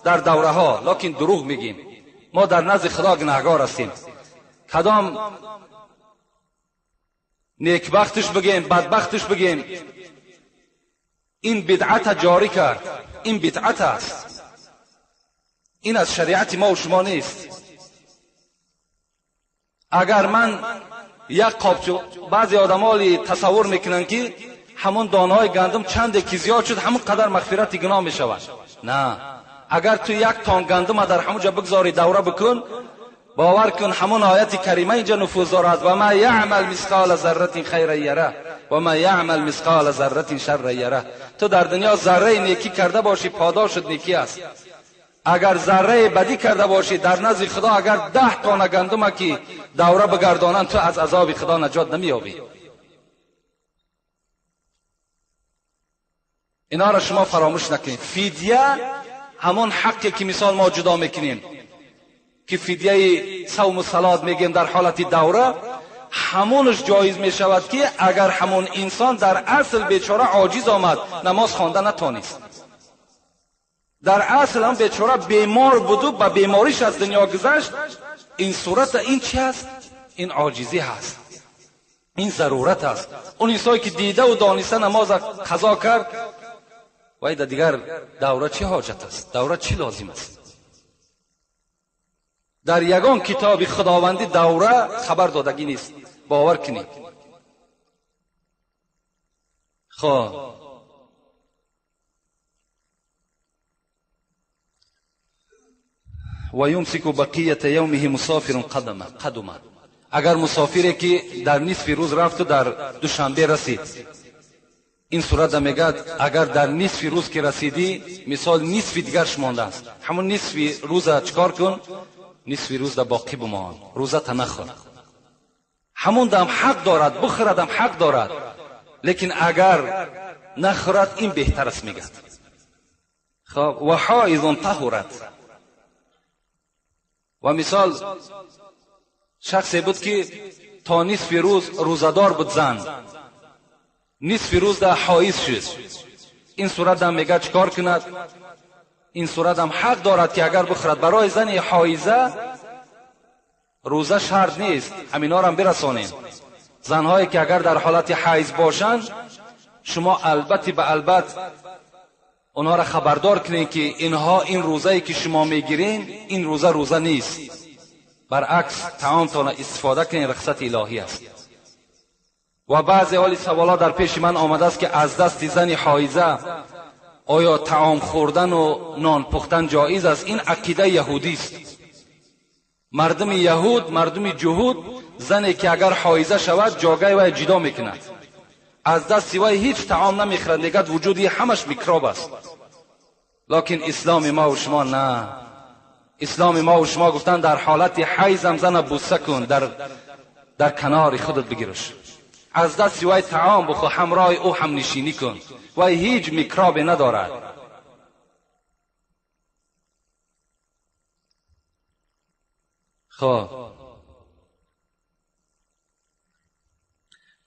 در دوره ها، لکن دروغ میگیم. ما در نزد خدا گناهگار هستیم. کدام نیکبختش بگیم، بدبختش بگیم، این بدعت جاری کرد، این بدعت است، این از شریعت ما و شما نیست. اگر من یک قابچو، بعضی آدمالی تصور میکنن که همون دانه‌های گندم چند که زیاد شد همون قدر مغفرت گناه میشود. نه، اگر تو 1 تن گندم در همونجا بگذاری دوره بکن، باور کن همون آیت کریمه اینجا نفوذ دارد، و ما یعمل مثقال ذره خیرا یره و ما یعمل مثقال ذره شر یره. تو در دنیا ذره نیکی کرده باشی پاداشت نیکی است، اگر ذره بدی کرده باشی در نزد خدا اگر 10 تن گندم که دوره بگردانند تو از عذاب خدا نجات نمییابی. اینا را شما فراموش نکنید. فدیه همون حقی که مثال ما جدا میکنیم که فدیه صوم و صلات میگیم در حالت دوره، همونش جایز میشود که اگر همون انسان در اصل بیچاره عاجز آمد، نماز خوانده نتانست، در اصل هم بیچاره بیمار بود و به بیماریش از دنیا گذشت، این صورت این چی هست؟ این عاجزی هست، این ضرورت است. اون انسانی که دیده و دانسته نماز قضا کرد، وای در دیگر دوره چه حاجت است؟ دوره چی لازم است؟ در یگان کتاب خداوندی دوره خبر دادگی نیست، باور کنید. خب و یمسک بقیه یومه مسافر قدمه. اگر مسافری که در نصف روز رفت و در دوشنبه رسید، این صورت میگه اگر در نصف روز که رسیدی، مثال نصف دیگرش مانده است، همون نصف روز چکار کن؟ نصف روز در باقی بمان، روزه تا نخور. همون دم حق دارد بخورد، هم حق دارد، لیکن اگر نخورد این بهتر است میگه. خب و حائض طهرت. و مثال شخصی بود که تا نصف روز روزدار بود، زن نصف روز در حائض شد، این صورت هم میگه چکار کند؟ این صورت هم حق دارد که اگر بخورد. برای زن حائضه روزه شرط نیست، همینا را هم برسانیم. زنهایی که اگر در حالت حیض باشند، شما البته به البته اونها را خبردار کنید که اینها این روزه‌ای که شما میگیرین این روزه روزه نیست، برعکس طعامتان استفاده کنین، رخصت الهی است. و بعضی حالی سوالا در پیش من آمده است که از دست زن حائضه آیا طعام خوردن و نان پختن جایز است؟ این عقیده یهودی است. مردم یهود، مردم جهود، زنی که اگر حائضه شود جاگه وی جدا میکند، از دست وی هیچ طعام نمیخورد، میگد وجودی همش میکروب است. لکن اسلام ما و شما نه. اسلام ما و شما گفتن در حالت حیض هم زن بوسه کن، در کنار خودت بگیرش، از دست وی طعام بخور، همراه او هم نشینی کن، وی هیچ میکروب ندارد. خب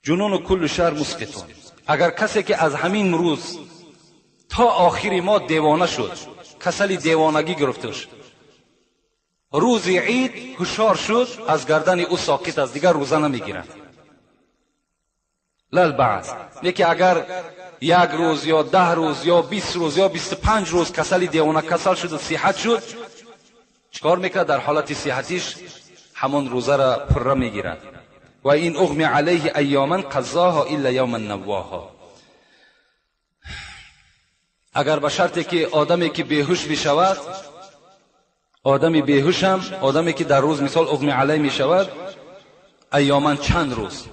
جنون و کل شهر مسقطون. اگر کسی که از همین روز تا آخری ما دیوانه شد، کسلی دیوانگی گرفتش، روز عید هوشیار شد، از گردن او ساقط است، دیگر روزه نمیگیرد. للبعض یکی اگر یک روز یا 10 روز یا 20 روز یا 25 روز کسلی دیوانه کسل شد و صحت شد، چکار میکرد؟ در حالت صحتیش همون روزه را پره میگیرد. و این اغمی علیه ایاما قضاها الا یوما نواها. اگر به شرطی که آدمی که بیهوش میشود، آدمی بیهوش هم، آدمی که در روز مثال اغمی علیه میشود، ایاما چند روز،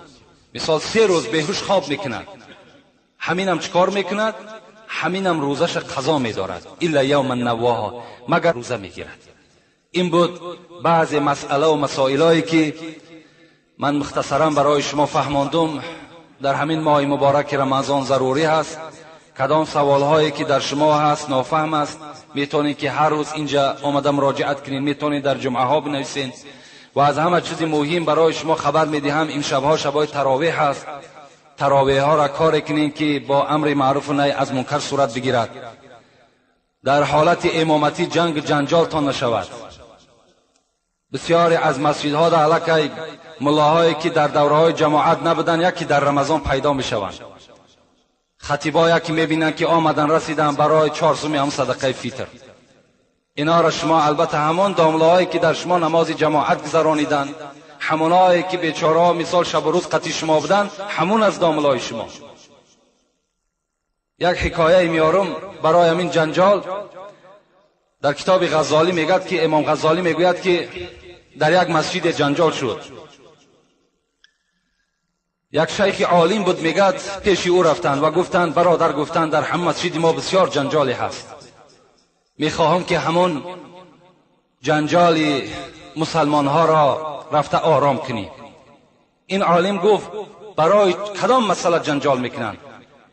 مثال 3 روز بیهوش خواب میکند، همینم چکار میکند؟ همینم روزش قضا میدارد، الا یوما نواها، مگر روزه میگیرد. این بود بعضی مسئله و مسائلایی که من مختصرا برای شما فهماندم. در همین ماه مبارک رمضان ضروری هست. کدام سوالهایی که در شما هست نافهم است، میتونید که هر روز اینجا آمده مراجعت کنید، میتونید در جمعه ها بنویسین. و از همه چیز مهم برای شما خبر میدهم، این شبها شبهای تراویح هست. تراویح ها را کار کنین که با امر معروف و نهی از منکر صورت بگیرد. در حالت امامتی جنگ جنجال تان نشود. بسیاری از مسجدها در علاقه ملاهایی که در دوره‌های جماعت نبودن، یکی در رمضان پیدا میشوند. خطیبا یکی میبینن که آمدن رسیدن برای 4 سومی هم صدقه فیتر. اینا را شما البته همان داملاهایی که در شما نماز جماعت گذرانیدن، همونایی که بیچاره مثال شب و روز قطی شما بودن، همون از داملای شما. یک حکایه میارم برای همین جنجال. در کتاب غزالی میگد که امام غزالی میگوید که در یک مسجد جنجال شد. یک شیخ عالم بود، میگد پیش او رفتند و گفتند برادر، گفتند در هم مسجد ما بسیار جنجالی هست، میخواهم که همون جنجال مسلمان ها را رفته آرام کنی. این عالم گفت برای کدام مسئله جنجال میکنند؟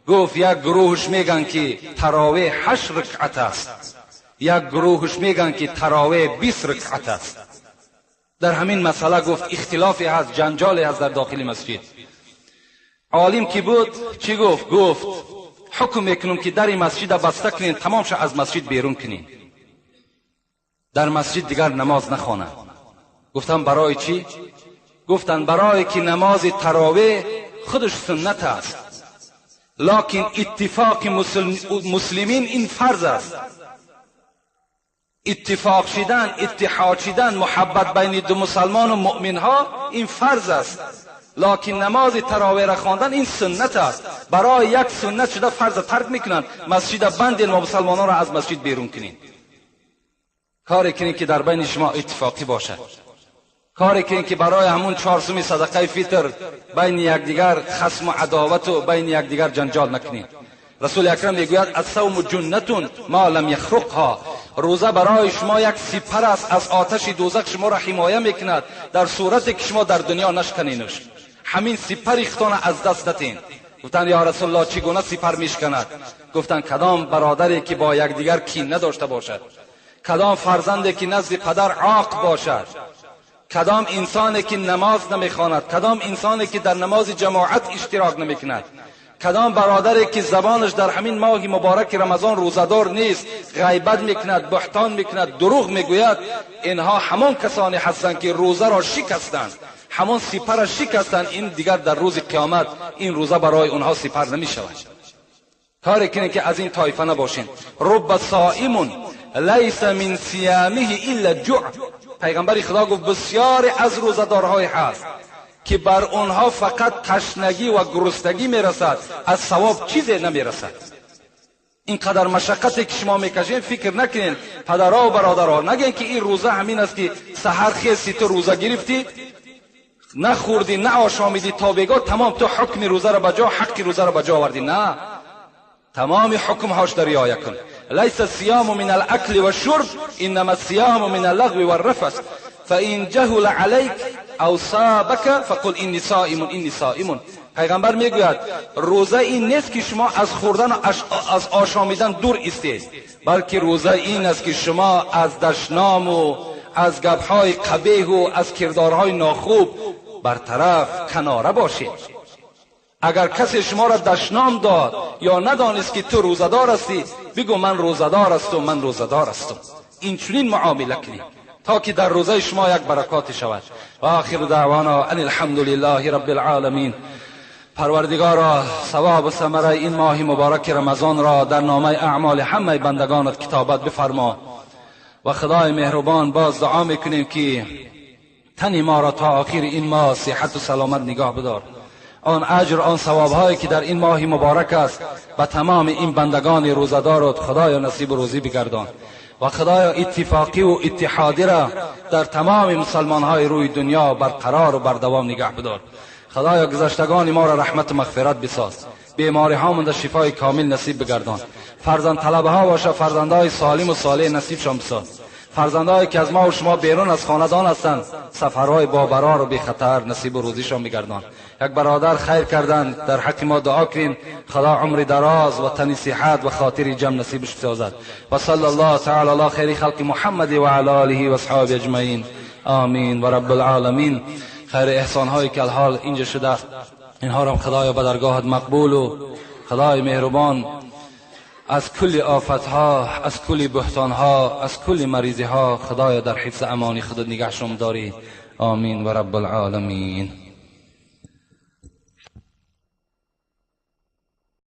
گفت یک گروهش میگن که تراویح 8 رکعت است، یک گروهش میگن که تراویح 20 رکعت است. در همین مسئله گفت اختلافی هست، جنجالی هست در داخل مسجد. عالم که بود چی گفت؟ گفت حکم میکنم که در مسجد بسته کنین، تمام شو از مسجد بیرون کنین، در مسجد دیگر نماز نخوانند. گفتم برای چی؟ گفتن برای که نماز تراویح خودش سنت است، لکن اتفاق مسلمین این فرض است. اتفاق شدن، اتحاد شدن، محبت بین دو مسلمان و مؤمن ها این فرض است، لکن نماز تراویح را خواندن این سنت است. برای یک سنت شده فرض ترک میکنند، مسجد بندین و مسلمانان را از مسجد بیرون کنین. کاری کنین که در بین شما اتفاقی باشد، کاری کنین که برای همون 4 سوم صدقه فطر بین یکدیگر خصم و عداوت و بین یکدیگر جنجال نکنین. رسول اکرم میگوید الصوم جنة ما لم یخرقها، روزه برای شما یک سپر است از آتش دوزخ، شما را حمایه میکند در صورتی که شما در دنیا نشکنینش. همین سپر اختان از دست ندین. گفتند یا رسول الله چگونه سپر میشکند؟ گفتند کدام برادری که با یکدیگر کین نداشته باشد، کدام فرزندی که نزد پدر عاق باشد، کدام انسانی که نماز نمیخواند، کدام انسانی که در نماز جماعت اشتراک نمیکند، کدام برادری که زبانش در همین ماه مبارک رمضان روزه‌دار نیست، غیبت میکند، بهتان میکند، دروغ میگوید، اینها همان کسانی هستند که روزه را شکستند، همان سپر را شکستند. این دیگر در روز قیامت این روزه برای اونها سپر نمیشود. کاری کنید که از این طایفه نباشین. رب صائم لیس من صیامه الا جوع. پیغمبر خدا گفت بسیاری از روزه‌دارهای هست که بر اونها فقط تشنگی و گرسنگی میرسد، از ثواب چیزی نمیرسد. اینقدر مشقتی که شما میکشین فکر نکنین پدرها و برادرها، نگین که این روزه همین است که سحر خیستی تو روزه گرفتی، نخوردی، نه آشامیدی تا بگاه تمام تو حکم روزه را بجا، حق روزه را بجا آوردی. نه، تمام حکم هاش در رعایت کن. لیس الصیام من الاکل والشرب انما الصیام من اللغو والرفث فان جهل علیک او صابک فقل انی صائم انی صائم. پیغمبر میگوید روزه این نیست که شما از خوردن و از آشامیدن دور ایستید، بلکه روزه این است که شما از دشنام و از گپهای قبیح و از کردارهای ناخوب برطرف کناره باشید. اگر کسی شما را دشنام داد یا ندانست که تو روزه‌دار هستی، بگو من روزه‌دار هستم، من روزه‌دار هستم. این چنین معامله کنید تا که در روزه شما یک برکات شود. و آخر دعوانا ان الحمد لله رب العالمین. پروردگارا ثواب و ثمره این ماه مبارک رمضان را در نامه اعمال همه بندگانت کتابت بفرما. و خدای مهربان باز دعا میکنیم که تن ما را تا آخر این ماه صحت و سلامت نگاه بدار. آن اجر، آن ثواب هایی که در این ماه مبارک است به تمام این بندگان روزه‌دارت خدایا نصیب روزی بگردان. و خدایا اتفاقی و اتحادی را در تمام مسلمان های روی دنیا برقرار و بردوام نگه بدار. خدایا گذشتگان ما را رحمت و مغفرت بساز، بیماری ها در شفای کامل نصیب بگردان. فرزند طلبه ها باشه فرزندهای سالم و صالح نصیبشان بساز. فرزندهایی که از ما و شما بیرون از خاندان هستند سفرهای با برار و بی خطر نصیب و روزیشان بگردان. یک برادر خیر کردند، در حق ما دعا کنین خدا عمر دراز و تن صحت و خاطر جمع نصیبش بسازد. و صلی الله تعالی علی خیر خلق محمد و علی آله و اصحابه اجمعین، آمین و رب العالمین. خیر احسان هایی که الحال اینجا شده اینها را خدایا به درگاهت مقبول و خدای مهربان از کل آفتها، از کل بهتانها، از کل مریضیها خدایا در حفظ امانی خودت نگهشون داری. آمین و رب العالمین.